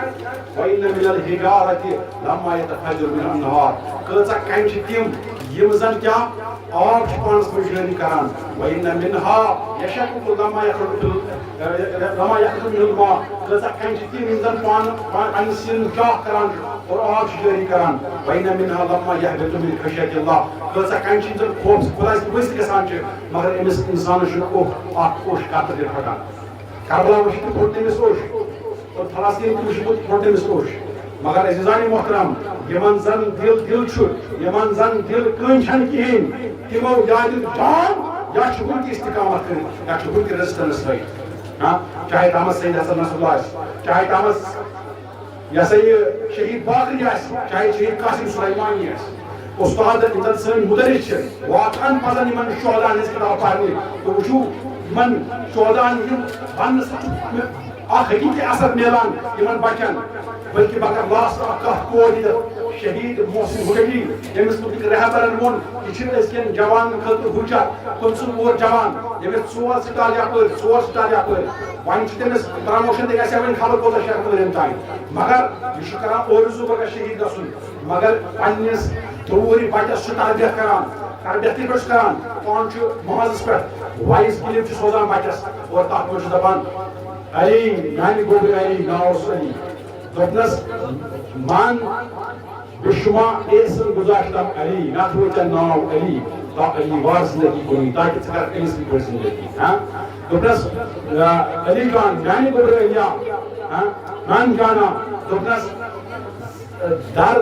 وَإِنَّ مِنَ الْحِجَارَةِ لَمَّا يَتَفَجَّرُ مِنْهُ الْأَنْهَارُ۔ کۭژاہ کَنہِ چھِ تِم، یِم زَن کیٛاہ آب چھِ پانَس منٛز جٲری کران۔ وَإِنَّ مِنْهَا يَشَقَّقُ لَمَّا يَخْرُجُ، لَمَّا يَخْرُجُ مِنْهُ الْمَاءُ۔ کۭژاہ کَنہِ چھِ تِم، یِم زَن پانہٕ، پانہٕ پَنٕنہِ سِنہٕ چاکھ کران چھِ اور آب چھِ جٲری کران۔ وَإِنَّ مِنْهَا لَمَّا يَهْبِطُ مِنْ خَشْيَتِ اللَّهِ۔ کۭژاہ کَنہِ چھِ، یِم زَن خوف خۄداے سۭتۍ ؤسۍ گژھان چھِ، مگر أمِس اِنسانَس چھُنہٕ اوٚہ، اَکھ اوٚش قطرٕ تہِ پھٹان۔ کربلا وٕچھِتھ تہِ پھوٚٹ تٔمِس اوٚش، اور فلسطین تہِ وٕچھِتھ پھوٚٹ تٔمِس اوٚش۔ مگر عزیزان محترم، یِمن زن دِل دِل چھُ، یِمن زن دِل کٔنۍ چھَنہٕ کِہیٖنۍ، تِمو یا دیُت جان، یا چھُ وٕنہِ تہِ استقامت کٔرِتھ، یا چھُ وٕنہِ تہِ ریزسٹنس تھٲیِتھ۔ ہاں، چاہے تامس سید حسن نصر اللہ آسہِ، چاہے تامس یہِ ہسا یہِ شہید باقری آسہِ، چاہے شہید قاسم سلیمانی آسہِ، استاد یِم زن سٲنۍ مدرس چھِ، واتہٕ ہن پزن یِمن شہداہن ہٕنٛز کتاب پرنہِ تہٕ وٕچھِو یِمن شہداہن ہُنٛد وننہٕ سۭتۍ چھُ اکھ حقیقی اثر میلان یِمن بچن۔ بلکہ بہٕ کرٕ لاسٹ اکھ کتھ کورِ یتھ شہید محسن حجگی، ییٚمِس مُتعلق رہبرن ووٚن، یہِ چھِ أزکٮ۪ن جوانن خٲطرٕ حجت، پٕنٛژٕہ وُہُر جوان، ییٚمِس ژور سٹال یپٲرۍ، ژور سٹال یپٲرۍ، وۄنۍ چھِ تٔمِس پروموشن تہِ گژھِ ہا وۄنۍ خبر کوٗتاہ شیخ مٲرِم تام۔ مگر یہِ چھُ کران اورٕ زُو بہٕ گژھٕ شہید گژھُن، مگر پننِس دوٗرِ بچس چھُ تربیت کران۔ تربیت کِتھ پٲٹھۍ چھُ کران؟ پانہٕ چھُ مازس پٮ۪ٹھ وایِس کلپ چھُ سوزان بچس اور تتھ منٛز چھُ دپان، علی، میانہِ گوٚبرِ علی، ناو اوس علی۔ دوٚپنس، من بشما احسن گذاشتم علی، نہ تھوو ژےٚ ناو علی، تا علی وار زندگی کُنی، تاکہ ژٕ کر أمِس کِتھ پٲٹھۍ زندگی؟ ہاں؟ دوٚپنس، آ، علی جان، میانہِ گوٚبرِ علی، ہاں؟ میانہِ جانا، دوٚپنس، در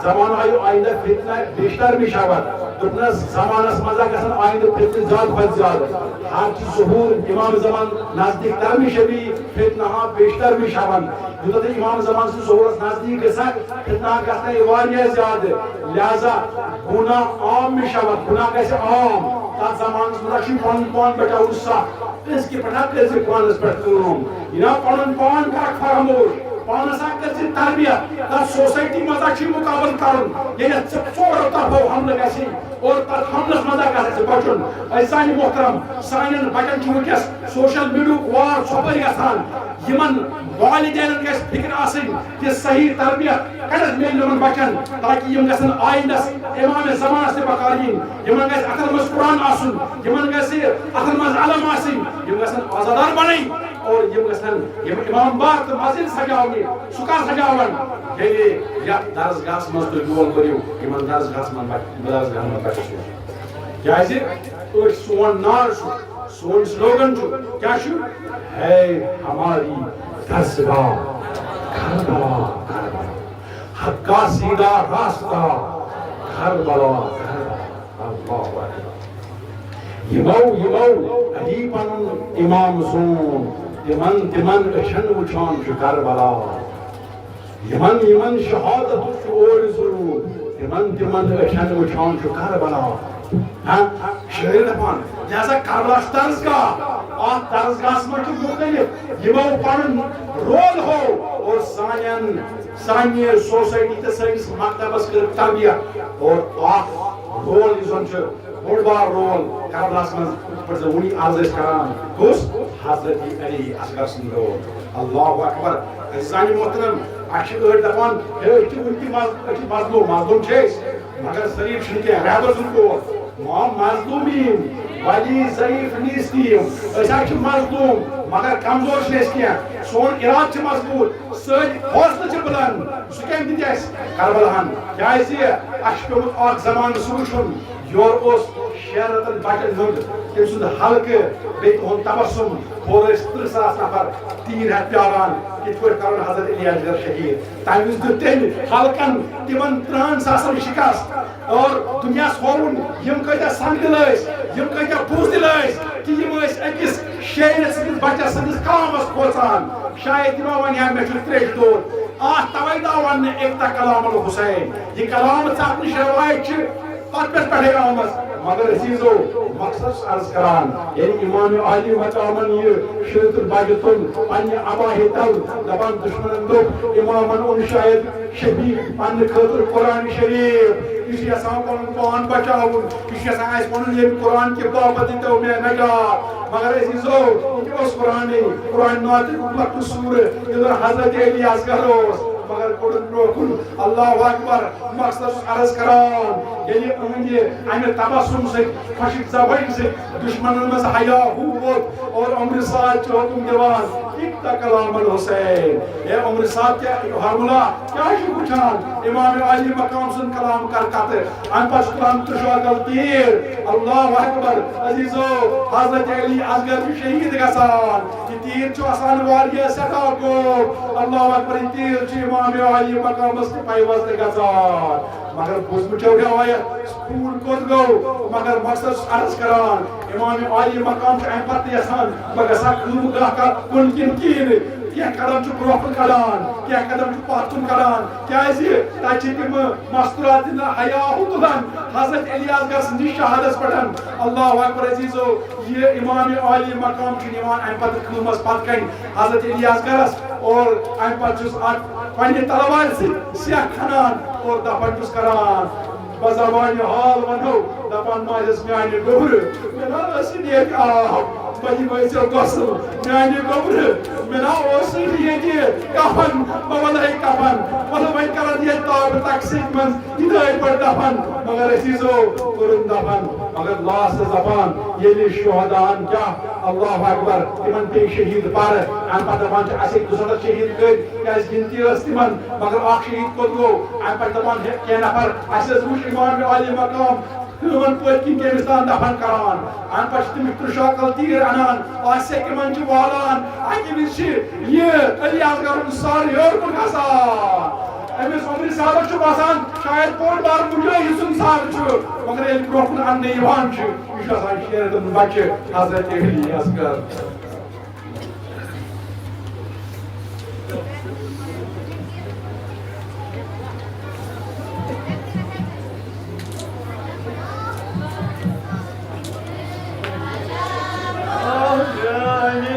زمانہ آیو آیندہ فتنہ بیشتر می شود۔ دوٚپنس، زمانس منٛز گژھن آیندہ فتنہ زیادٕ کھۄتہٕ زیادٕ۔ ہر چیز ظہور امام زمان نزدیک تر می شوی، فتنہ ہا بیشتر می شون۔ یوٗتاہ تہِ امام زمان سٕنٛدِس ظہورس نزدیک گژھان، فتنہ گژھنَے واریاہ زیادٕ۔ لہذا گناہ عام می شود، گناہ گژھِ عام۔ تتھ زمانس منٛز چھُ پنُن پان بچاوُن سخ۔ أزکہِ پٮ۪ٹھ ہا کٔرۍ زِ پانس پٮ۪ٹھ کٲم۔ یہِ نا پنُن پان کر فراموش۔ پانس ہا کٔرۍ زِ تربیت۔ تتھ سوسایٹی منٛز ہا چھُے مقابلہٕ کرُن۔ ییٚلہِ ژٕ ژورو طرفو حملہٕ گژھی اور تتھ حملس منٛز ہا گژھِ ژٕ بچُن۔ عزیزانِ محترم، سانٮ۪ن بچن چھُ وٕنکیٚس سوشل میڈیاہُک وار ژھۄپٲرۍ گژھان۔ یِمن والدینن گژھِ فکر آسٕنۍ کہِ صحیح تربیت کتٮ۪تھ میلہِ یِمن بچن، تاکہ یِم گژھن آیندس امام زمانس تہِ بکار یِنۍ۔ یِمن گژھِ اتھن منٛز قرآن آسُن، یِمن گژھِ اتھن منٛز علم آسٕنۍ، یِم گژھن عزادار بنٕنۍ اور یِم گژھن یِم امام باغ تہٕ مسجد سجاونہِ۔ سُہ کر سجاون؟ ییٚلہِ یتھ درسگاہس منٛز تُہۍ بیول بٔرِو، یِمن درسگاہس منٛز بچ-، درسگاہن منٛز بچس وٕچھِو۔ کیازِ؟ أسۍ، سون نار چھُ، سون سلوگن چھُ، کیٛاہ چھُ؟ ہے ہماری درسگاہ کربلا، کربلا، حق کا سیدھا راستہ کربلا، کربلا۔ اللہ اکبر۔ یِمو، یِمو علی پنُن امام زون، تِمن، تِمن أچھن وٕچھان چھُ کربلا۔ یِمن، یِمن شہادتُک چھُ اورٕ ضروٗر، تِمن، تِمن أچھن وٕچھان چھُ کربلا۔ ہاں، شٲعر دپان، لہذا کربلا چھُ درسگاہ۔ اتھ درسگاہس منٛز چھُ مختلف یِمو پنُن رول ہوو اور سانٮ۪ن، سانہِ سوسایٹی تہٕ سٲنِس مکتبس کٔر تربیت اور اکھ رول یُس زن چھُ بوٚڑ بار رول کربلاہس منٛز، یِتھ پٲٹھۍ زن وُنی عرض ٲسۍ کران، کُس؟ حضرت علی اصغر سُنٛد رول۔ اللہ اکبر۔ عزیزانِ محترم، اَسہِ چھِ أڑۍ دپان، ہے، أسۍ چھِ وُنہِ تہِ مظ-، أسۍ چھِ مظلوم، مظلوم چھِ أسۍ، مگر ضعیف چھِنہٕ کینٛہہ، رہبر سُنٛد قول، ما مظلومین ولی ضعیف نیستیم، أسۍ حظ چھِ مظلوم، مگر کمزور چھِنہٕ أسۍ کینٛہہ، سون ارادٕ چھُ مضبوٗط، سٲنۍ حوصلہٕ چھِ بلند۔ سُہ کٔمۍ دِتۍ اَسہِ؟ کربلاہن۔ کیازِ؟ اَسہِ چھُ پیوٚمُت اکھ زمانہٕ سُہ وٕچھُن، یورٕ اوس شیٚن رٮ۪تن بچن ہُنٛد تٔمۍ سُنٛد حلقہٕ، بیٚیہِ تِہُنٛد تبسم، ہورٕ ٲسۍ ترٕٛہ ساس نفر تیٖر ہٮ۪تھ پیاران، کِتھ پٲٹھۍ کرون حضرت علی اصغر شہید۔ تَمہِ وِزِ دیُت تٔمۍ حلقن تِمن ترٕٛہن ساسن شکست۔ اور دُنیاہس ہووُن، یِم کۭتیاہ سنگ دِل ٲسۍ، یِم کۭتیاہ بُز دِل ٲسۍ، کہِ یِم ٲسۍ أکِس شیٚیہِ رٮ۪تھ سٕنٛدِس بچس سٕنٛدِس کلامس کھوژان۔ شاید یِمو ونہِ ہا، مےٚ چھُ تریشہِ دود۔ آ، توے دا وننہٕ اکتا کلام الحسین۔ یہِ کلام ژٹنٕچ روایت چھِ پتہٕ پٮ۪ٹھ پٮ۪ٹھے آمٕژ۔ مگر عزیزو، مقصد چھُس عرض کران، ییٚلہِ امام عالی مقامن یہِ شٲطر بجہِ تُل پننہِ عباہہِ تل، دپان دشمنن دوٚپ، امامن اوٚن شاید شفیع پننہِ خٲطرٕ قرآن شریف۔ یہِ چھُ یژھان پنُن پان بچاوُن، یہِ چھُ یژھان اَسہِ وَنُن، ییٚمہِ قرآن کہِ باپتھ دِتو مےٚ نجات۔ مگر عزیزو، یہِ تہِ اوس قرآنٕے، قرآن ناطق لۄکٹُ سورٕ، ییٚلہِ حضرت علی اصغر اوس، مگر کوٚڑُن برونٛہہ کُن۔ اللہ اکبر۔ مقصد چھُس عرض کران، ییٚلہِ یِہنٛدِ اَمہِ تبسم سۭتۍ، خۄشِک زبٲنۍ سۭتۍ دشمنن منٛز حیا ہیوٗ ووت اور عمرِ سعد چھُ حُکم دِوان، اکتا کلام الحسین۔ اے عمرِ سعد کیٛاہ، حرملہ کیٛاہ چھُ وٕچھان؟ امام عالی مقام سُنٛد کلام کر کتھ۔ امہِ پتہٕ چھُ تران ترٛشاکل تیٖر۔ اللہ اکبر۔ عزیزو، حضرت علی اصغر چھُ شہید گژھان۔ یہِ تیٖر چھُ آسان واریاہ سٮ۪ٹھاہ گوٚب۔ اللہ اکبر۔ یہِ تیٖر چھُ امام عالی مقامس تہِ پیوستہٕ گژھان۔ مگر بوٗزمُت چھو روایت، پوٗرٕ کوٚت گوٚو؟ مگر مقصد چھُس عرض کران، امام عالی مقام چھُ امہِ پتہٕ یژھان، بہٕ گژھٕ ہا خٲمہٕ گاہ کا کُن کِنہٕ کِہیٖنۍ نہٕ؟ کینٛہہ قدم چھُ برونٛہہ کُن کڑان، کینٛہہ قدم چھُ پتھ کُن کڑان۔ کیازِ؟ تتہِ چھِ تِم مستورات دِنہٕ حیا ہُہ تُلان حضرت علی اصغر سٕنٛدِس شہادس پٮ۪ٹھ۔ اللہ اکبر عزیزو، یہِ امام عالی مقام چھُ نِوان امہِ پتہٕ کٲمس پتہٕ کنہِ حضرت علی اصغرس، اور امہِ پتہٕ چھُس اتھ پننہِ تلوارِ سۭتۍ سیکھ کھنان اور دفن چھُس کران۔ بزبانِ حال ونو، دپان ماجس میانہِ گوٚبرِ، مےٚ نا ٲسٕے نیک آب، بہٕ یِمے ژےٚ غسل۔ میانہِ گوٚبرِ، مےٚ نا اوسٕے نہٕ ییٚتہِ کفن، بہٕ وَنہٕ ہے کفن، وَلہٕ وۄنۍ کرن ییٚتہِ تابہٕ تَکہِ سۭتۍ منٛز یِتھٲے پٲٹھۍ دفن۔ مگر عزیزو، کوٚرُن دفن، مگر لاسٹس دپان ییٚلہِ شہداہن کیٛاہ، اللہ اکبر، تِمن پیٚیہِ شہیٖد پرٕ، امہِ پتہٕ دپان چھِ اسہِ أکۍ دُسَتتھ شہیٖد کٔرۍ، کیازِ گِنتی ٲس تِمن، مگر اکھ شہیٖد کوٚت گوٚو؟ امہِ پتہٕ دپان ہے کینٛہہ نفر، اسہِ حظ وٕچھ امام عالی مقام، تِمن پٔتۍ کِنۍ کٔمِس تام دفن کران۔ امہِ پتہٕ چھِ تِم ترٛشاکل تیٖر انان، آسہِ سیٚکہِ منٛز چھِ والان۔ اکہِ وِزِ چھِ یہِ علی اصغرُن سر ہیوٚر کُن کھسان۔ أمِس عمرِ صٲبس چھُ باسان، شاید بوٚڑ بار مُجٲہِد سُنٛد سر چھُ، مگر ییٚلہِ برونٛہہ کُن اننہٕ یِوان چھُ، یہِ چھُ آسان شیرِ تہٕ بچہِ حضرت علی اصغر۔ آہ میانہِ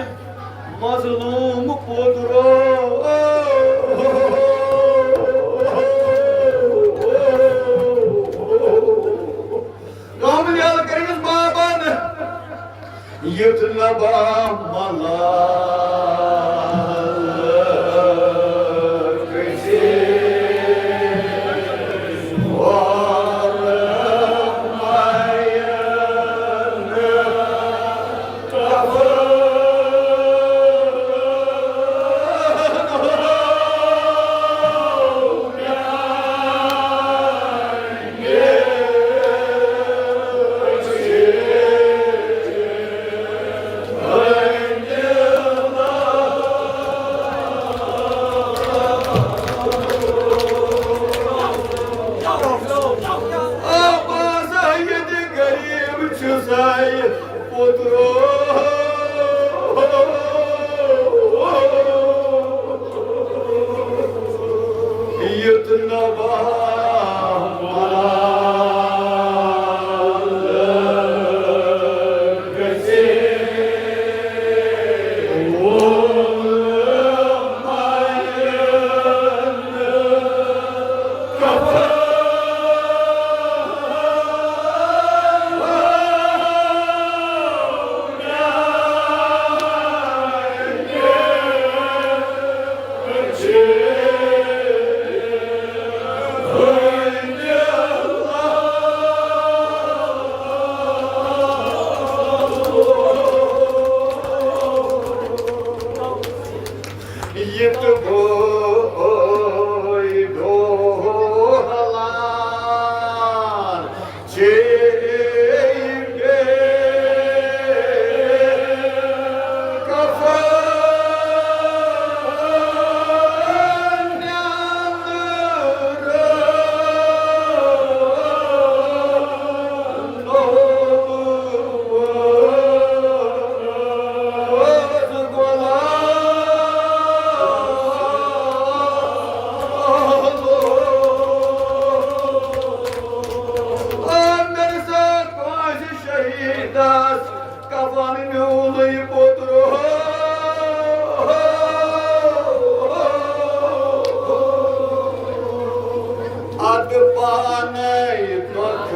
مظلوم پوترو۔ غم ییٚلہِ کٔرِس بابن، یُتھ نہ بہٕ ملال گژھِ۔ آ، بہٕ ہسا ییٚتہِ غریٖب چھُسَے پوترو۔ یُتھ نہ بہٕ ملال گژھِ۔ یہِ تہٕ گوٚو ڈوہلان۔ شہیدس کفن میونُے پوترو۔ ادٕ پانے تۄکھ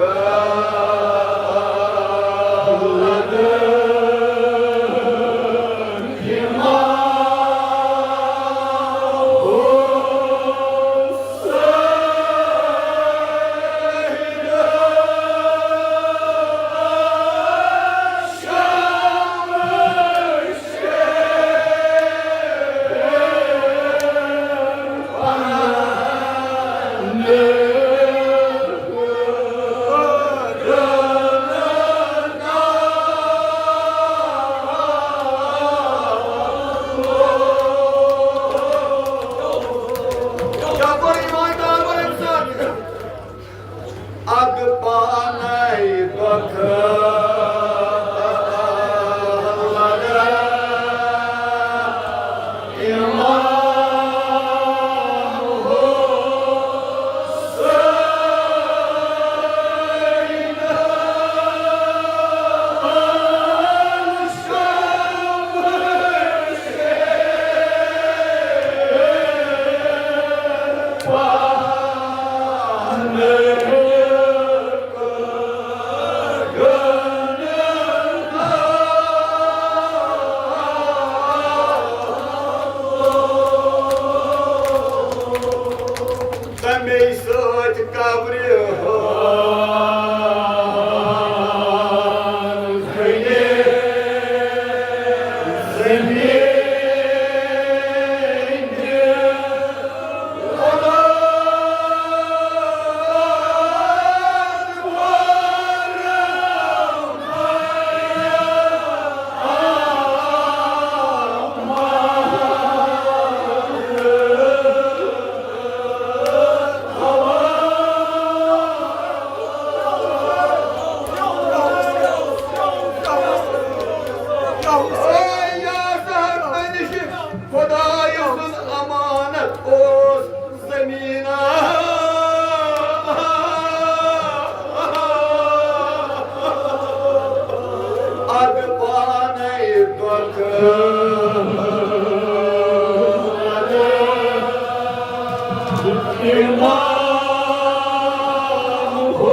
اے یا زہر مےٚ نِش، خۄدایہِ سُنٛد امانت اوس زٔمیٖنا۔ اَدٕ پانے دۄکھٕ امام ہو۔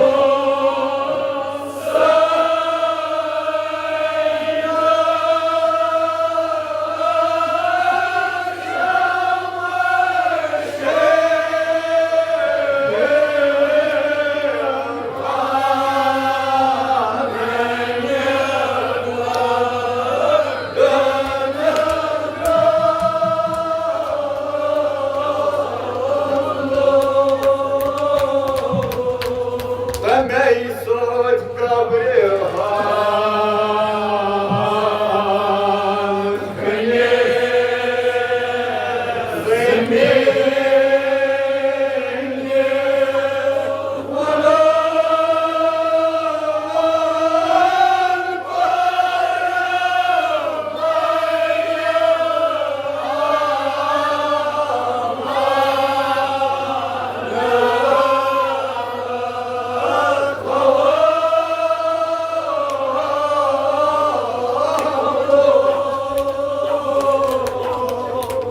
تَمے سۭتۍ قبرِ حال کھٔلے زٔمیٖن۔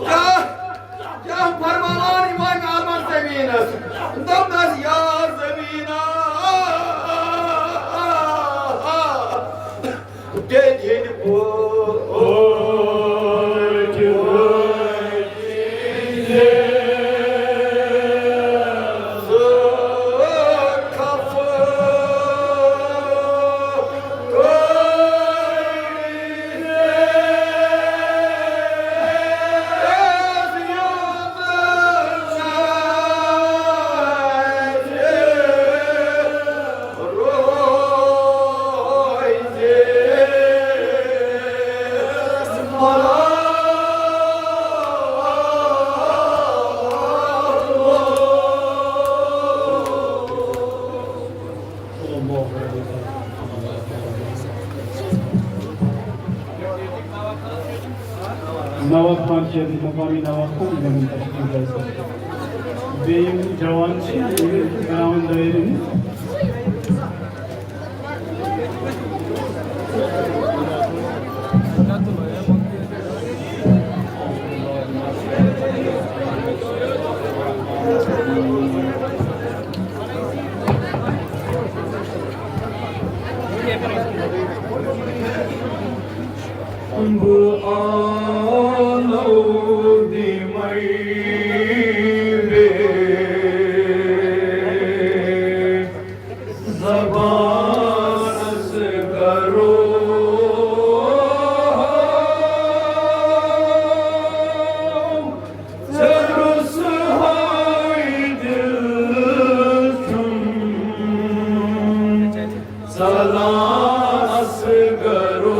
کیٛاہ، کیٛاہ فرماوان امام اعظمس زٔمیٖنس؟ دوٚپنس، یا زٔمیٖنا، تیٚلہِ ییٚلہِ بہٕ نواب خان شیخ، مقامی نواب خان، یِمن تشریف لٲوِتھ۔ بیٚیہِ یِم جوان چھِ، یِم بناوان دٲیرٕ ہِنٛدۍ۔ بہٕ آلودِ مَے بے زبانس کرو۔ ژےٚ روٚس ہاے دِل چھُم ژلان اصغرو۔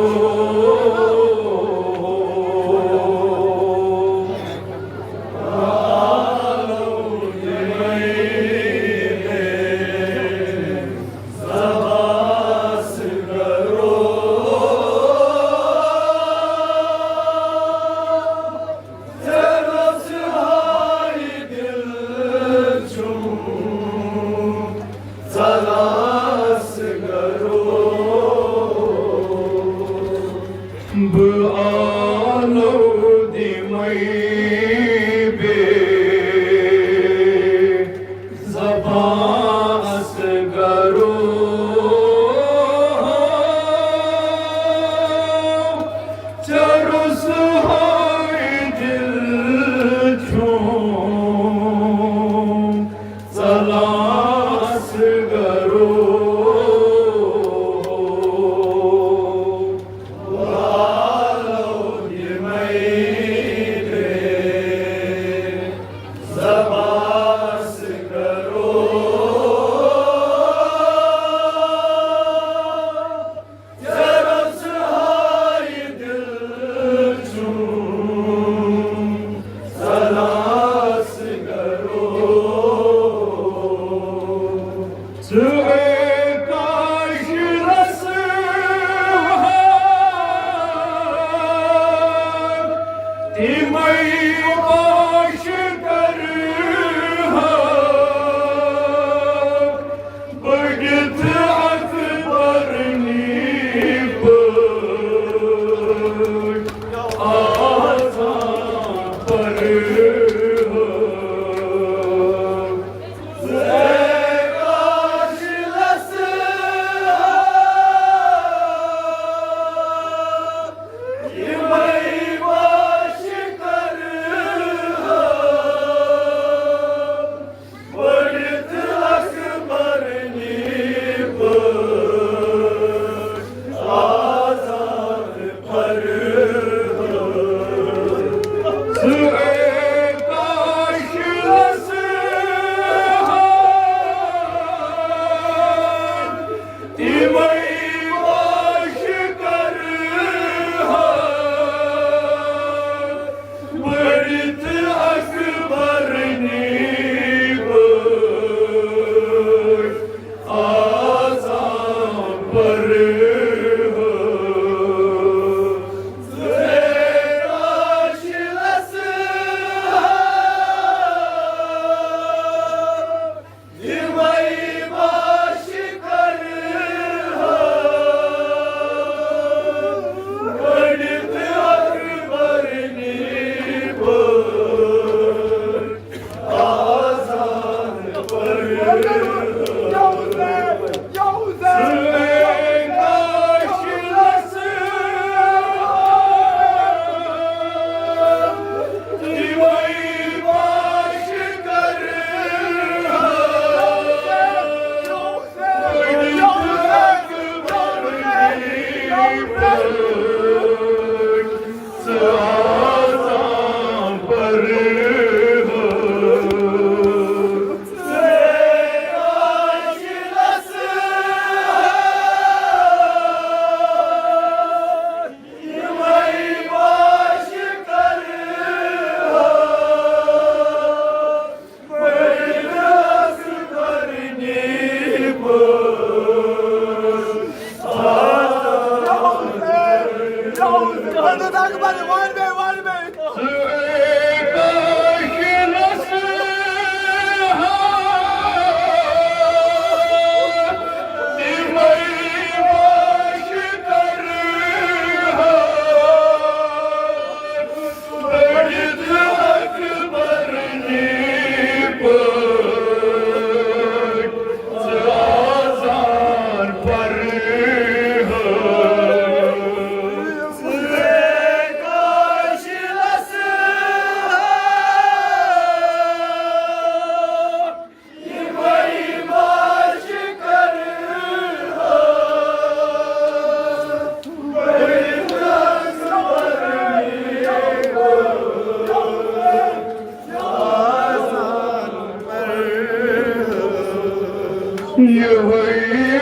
یہوے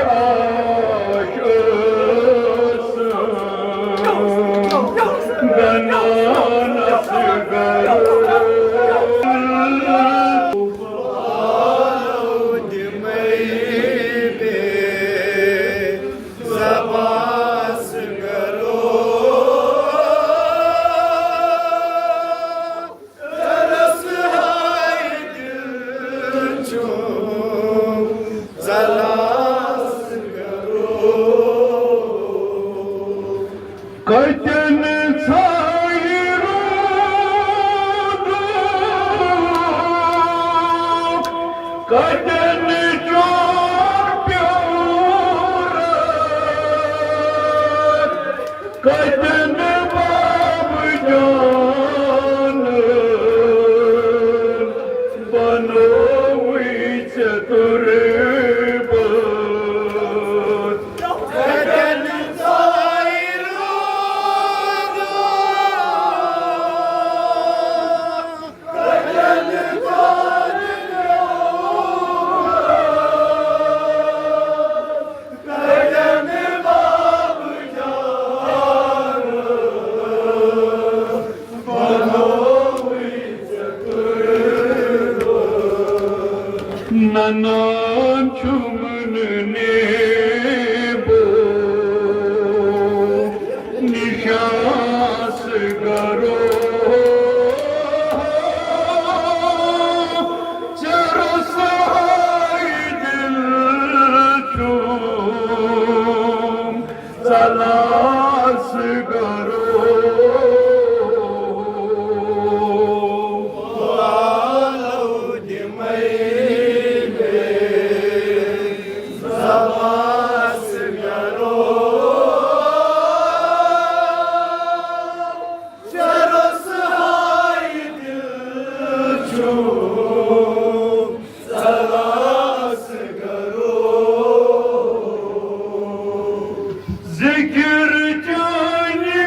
آش ٲس گنانس گرو۔ کتٮ۪ن ژھایہِ روٗدُک، کتٮ۪ن چور پیوٗرک، کتٮ۪ن بابہٕ جان بنووُے ژےٚ تُربت۔ ننان چھُم نہٕ نیبو نِشاس گرو، ژےٚ روٚسہاے دِل چھُم ژلاس گرو۔ ذکر چانہِ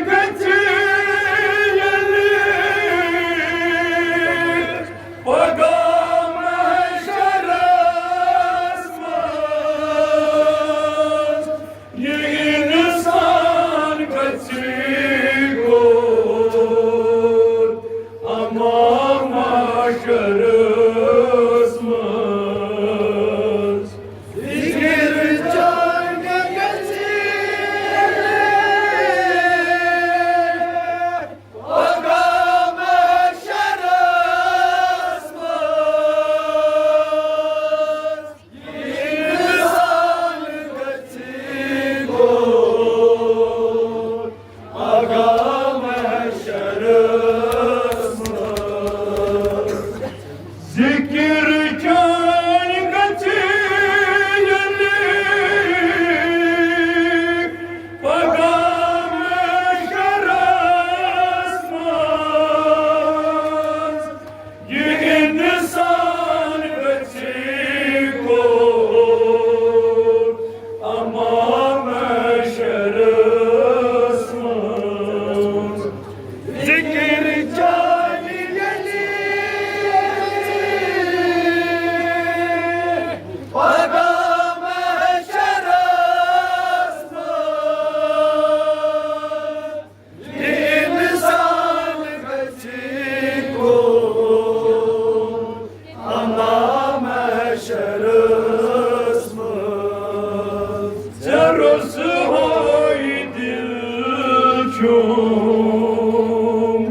ہجوم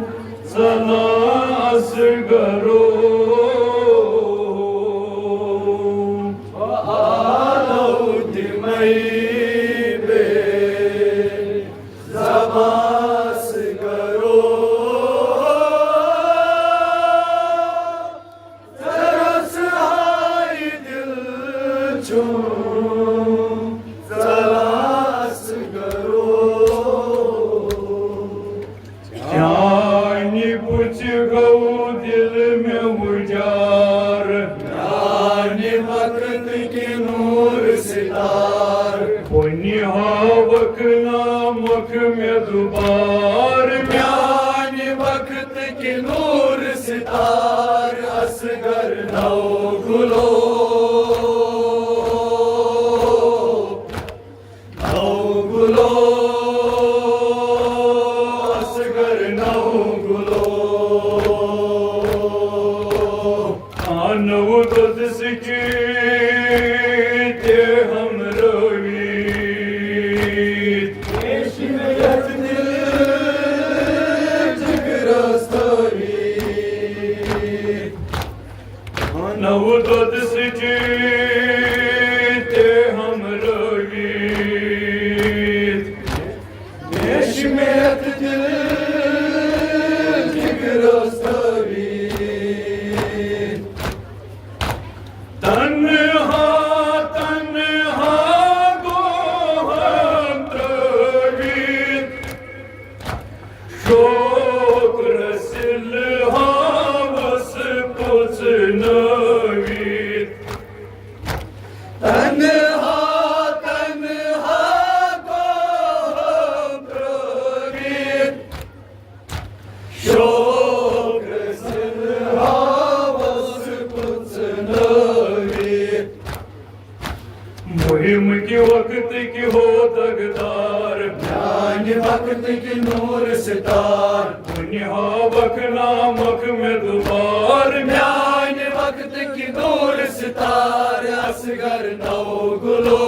ژلان اصغرو۔ آلو تمے بے زبان اصغرو۔ ژےٚ رژھِ ہاے دِل چھُم ژلان اصغرو۔ چانہِ پُژِ گوٚو دِل مےٚ وُجار۔ میانہِ وقتٕکۍ نوٗر ستار۔ وۄنۍ ہاوکھ نامکھ مےٚ دُبار۔ میانہِ وقتٕکۍ نوٗر ستار۔ اصغر نو گُلو، نو گُلو، اصغر نو گُلو۔ آ نو دۄدٕ سۭتۍ تہِ ہمرٲوِتھ۔ یتھ دِل جگرس تھٲوِتھ۔ نو دۄدٕ سۭتۍ تہِ ہمرٲوِتھ۔ مےٚ چھِ مےٚ یتھ دِل جگرس تھٲوِتھ۔ تنہا، تنہا گوہن ترٲوِتھ۔ شوق رسل ہاوس پوٚژنٲوِتھ۔ تنہا، تنہا گوہن ترٲوِتھ۔ شوق رسل ہاوس پوٚژنٲوِتھ۔ مُہِم کہِ وقتٕکۍ ہو دگدار۔ میانہِ وقتٕکۍ نوٗر ستار۔ وُنہِ ہاوکھ نامکھ مےٚ دُبار۔ میانہِ وقتٕکۍ نوٗر ستار۔ اصغر نو گُلو۔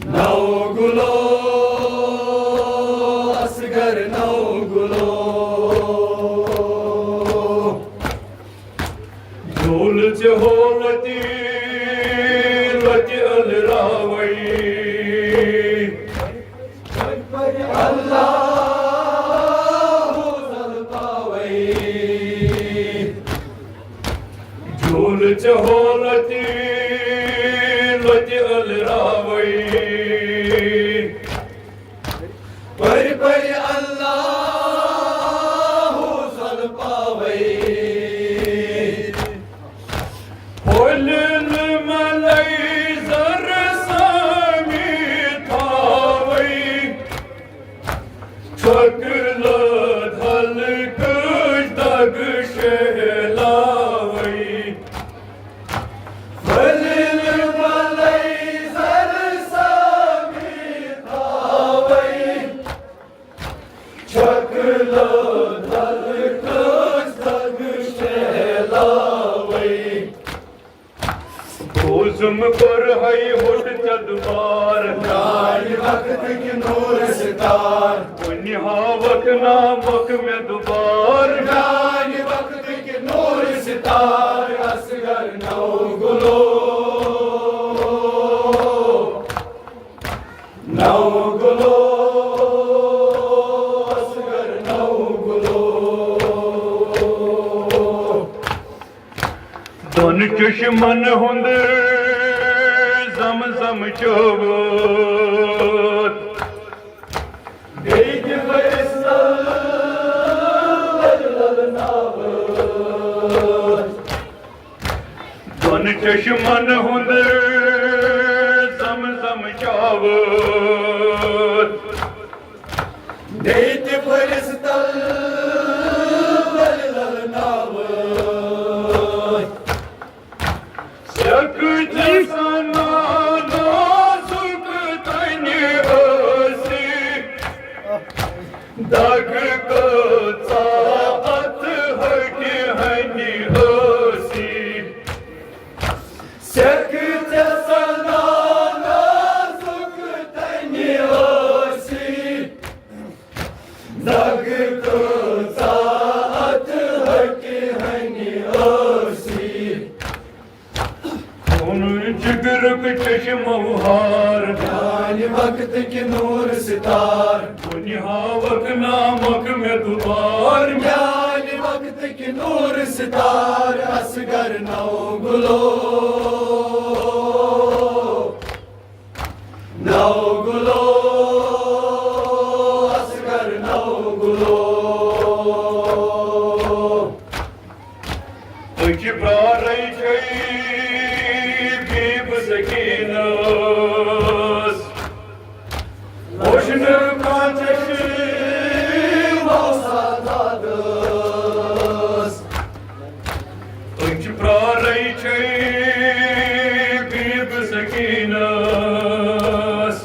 نو گُلو، اصغر نو گُلو۔ جول ژےٚ ہو لتہِ، لتہِ ألراوے۔ اللہ زل پاوے۔ جول ژےٚ ہو لتہِ، لتہِ ألراوے۔ پٔرۍ پٔرۍ اللہ زل پاوے۔ پھۄلہِ نہٕ ملے زر سامی تھاوے۔ چھۄکہٕ لٲدۍ ہلکٕچ دگ شہلاوٕے۔ ؤلِل ملے زر سامی تھاوٕے۔ چھۄکہٕ لٲدۍ ہلکٕچ دگ شہلاوٕے۔ بوزُم کوٚرہے ہوٚٹ ژےٚ دُبار۔ میانہِ وقتٕکۍ نوٗر ستار۔ وُنہِ ہاوکھ نامکھ مےٚ دُبار۔ میانہِ وقتٕکۍ نوٗر ستار۔ اصغر نو گُلو۔ نو گُلو۔ اصغر نو گُلو۔ دۄن چشمن ہُنٛد زم زم چٲوِتھ۔ بیٚیہِ تہِ بٔرِس تل لل لل ناوٕ۔ دۄن چشمن ہُنٛد زم زم چٲوِتھ۔ بیٚیہِ تہِ بٔرِس تل لل لل ناوٕ۔ سیٚکھ چھےٚ سنا نازُک تنہِ ٲسی۔ دگ کۭژاہ اتھ ہٹہِ ہنہِ ٲسی۔ سیٚکھ چھےٚ سنا نازُک میانہِ وقتٕکۍ نوٗر ستار۔ وۄنۍ ہاوکھ نامک مےٚ دُبار۔ میانہِ وقتٕکۍ نوٗر ستار۔ اصغر نو گُلو۔ نو گُلو۔ اصغر نو گُلو۔ أچھ پرارے چھے بیب سکینس۔ وُچھنہٕ کانٛہہ چشمہٕ ووسان دادس۔ أچھ پرارے چھے بیب سکینس۔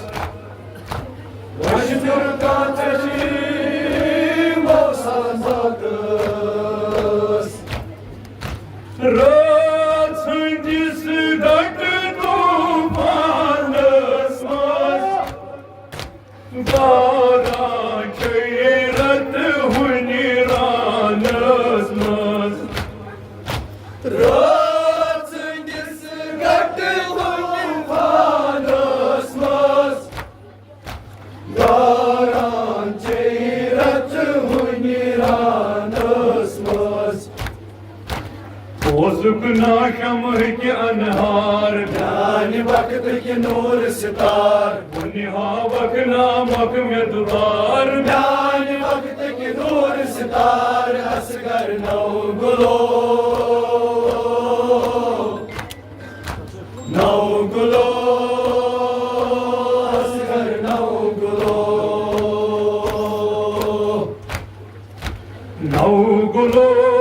وُچھنہٕ کانٛہہ چشمہٕ ووسان دادس۔ رٲژ ہٕنٛدِس گٹہٕ طوٗفانس منٛز۔ داران چھے رتہٕ ہُنہِ رانس منٛز۔ رٲژ ہٕنٛدِس گٹہٕ طوٗفانس منٛز۔ داران چھے رتہٕ ہُنہِ رانس منٛز۔ اوسُکھ نا شمعٕکۍ انہار۔ میانہِ وقتٕکۍ نوٗر ستار۔ وۄنۍ ہاوکھ نامک مےٚ دُبار۔ میانہِ وقتٕکۍ نوٗر ستار۔ اصغر نو گُلو۔ نو گُلو۔ اصغر نو گُلو۔ نو گُلو۔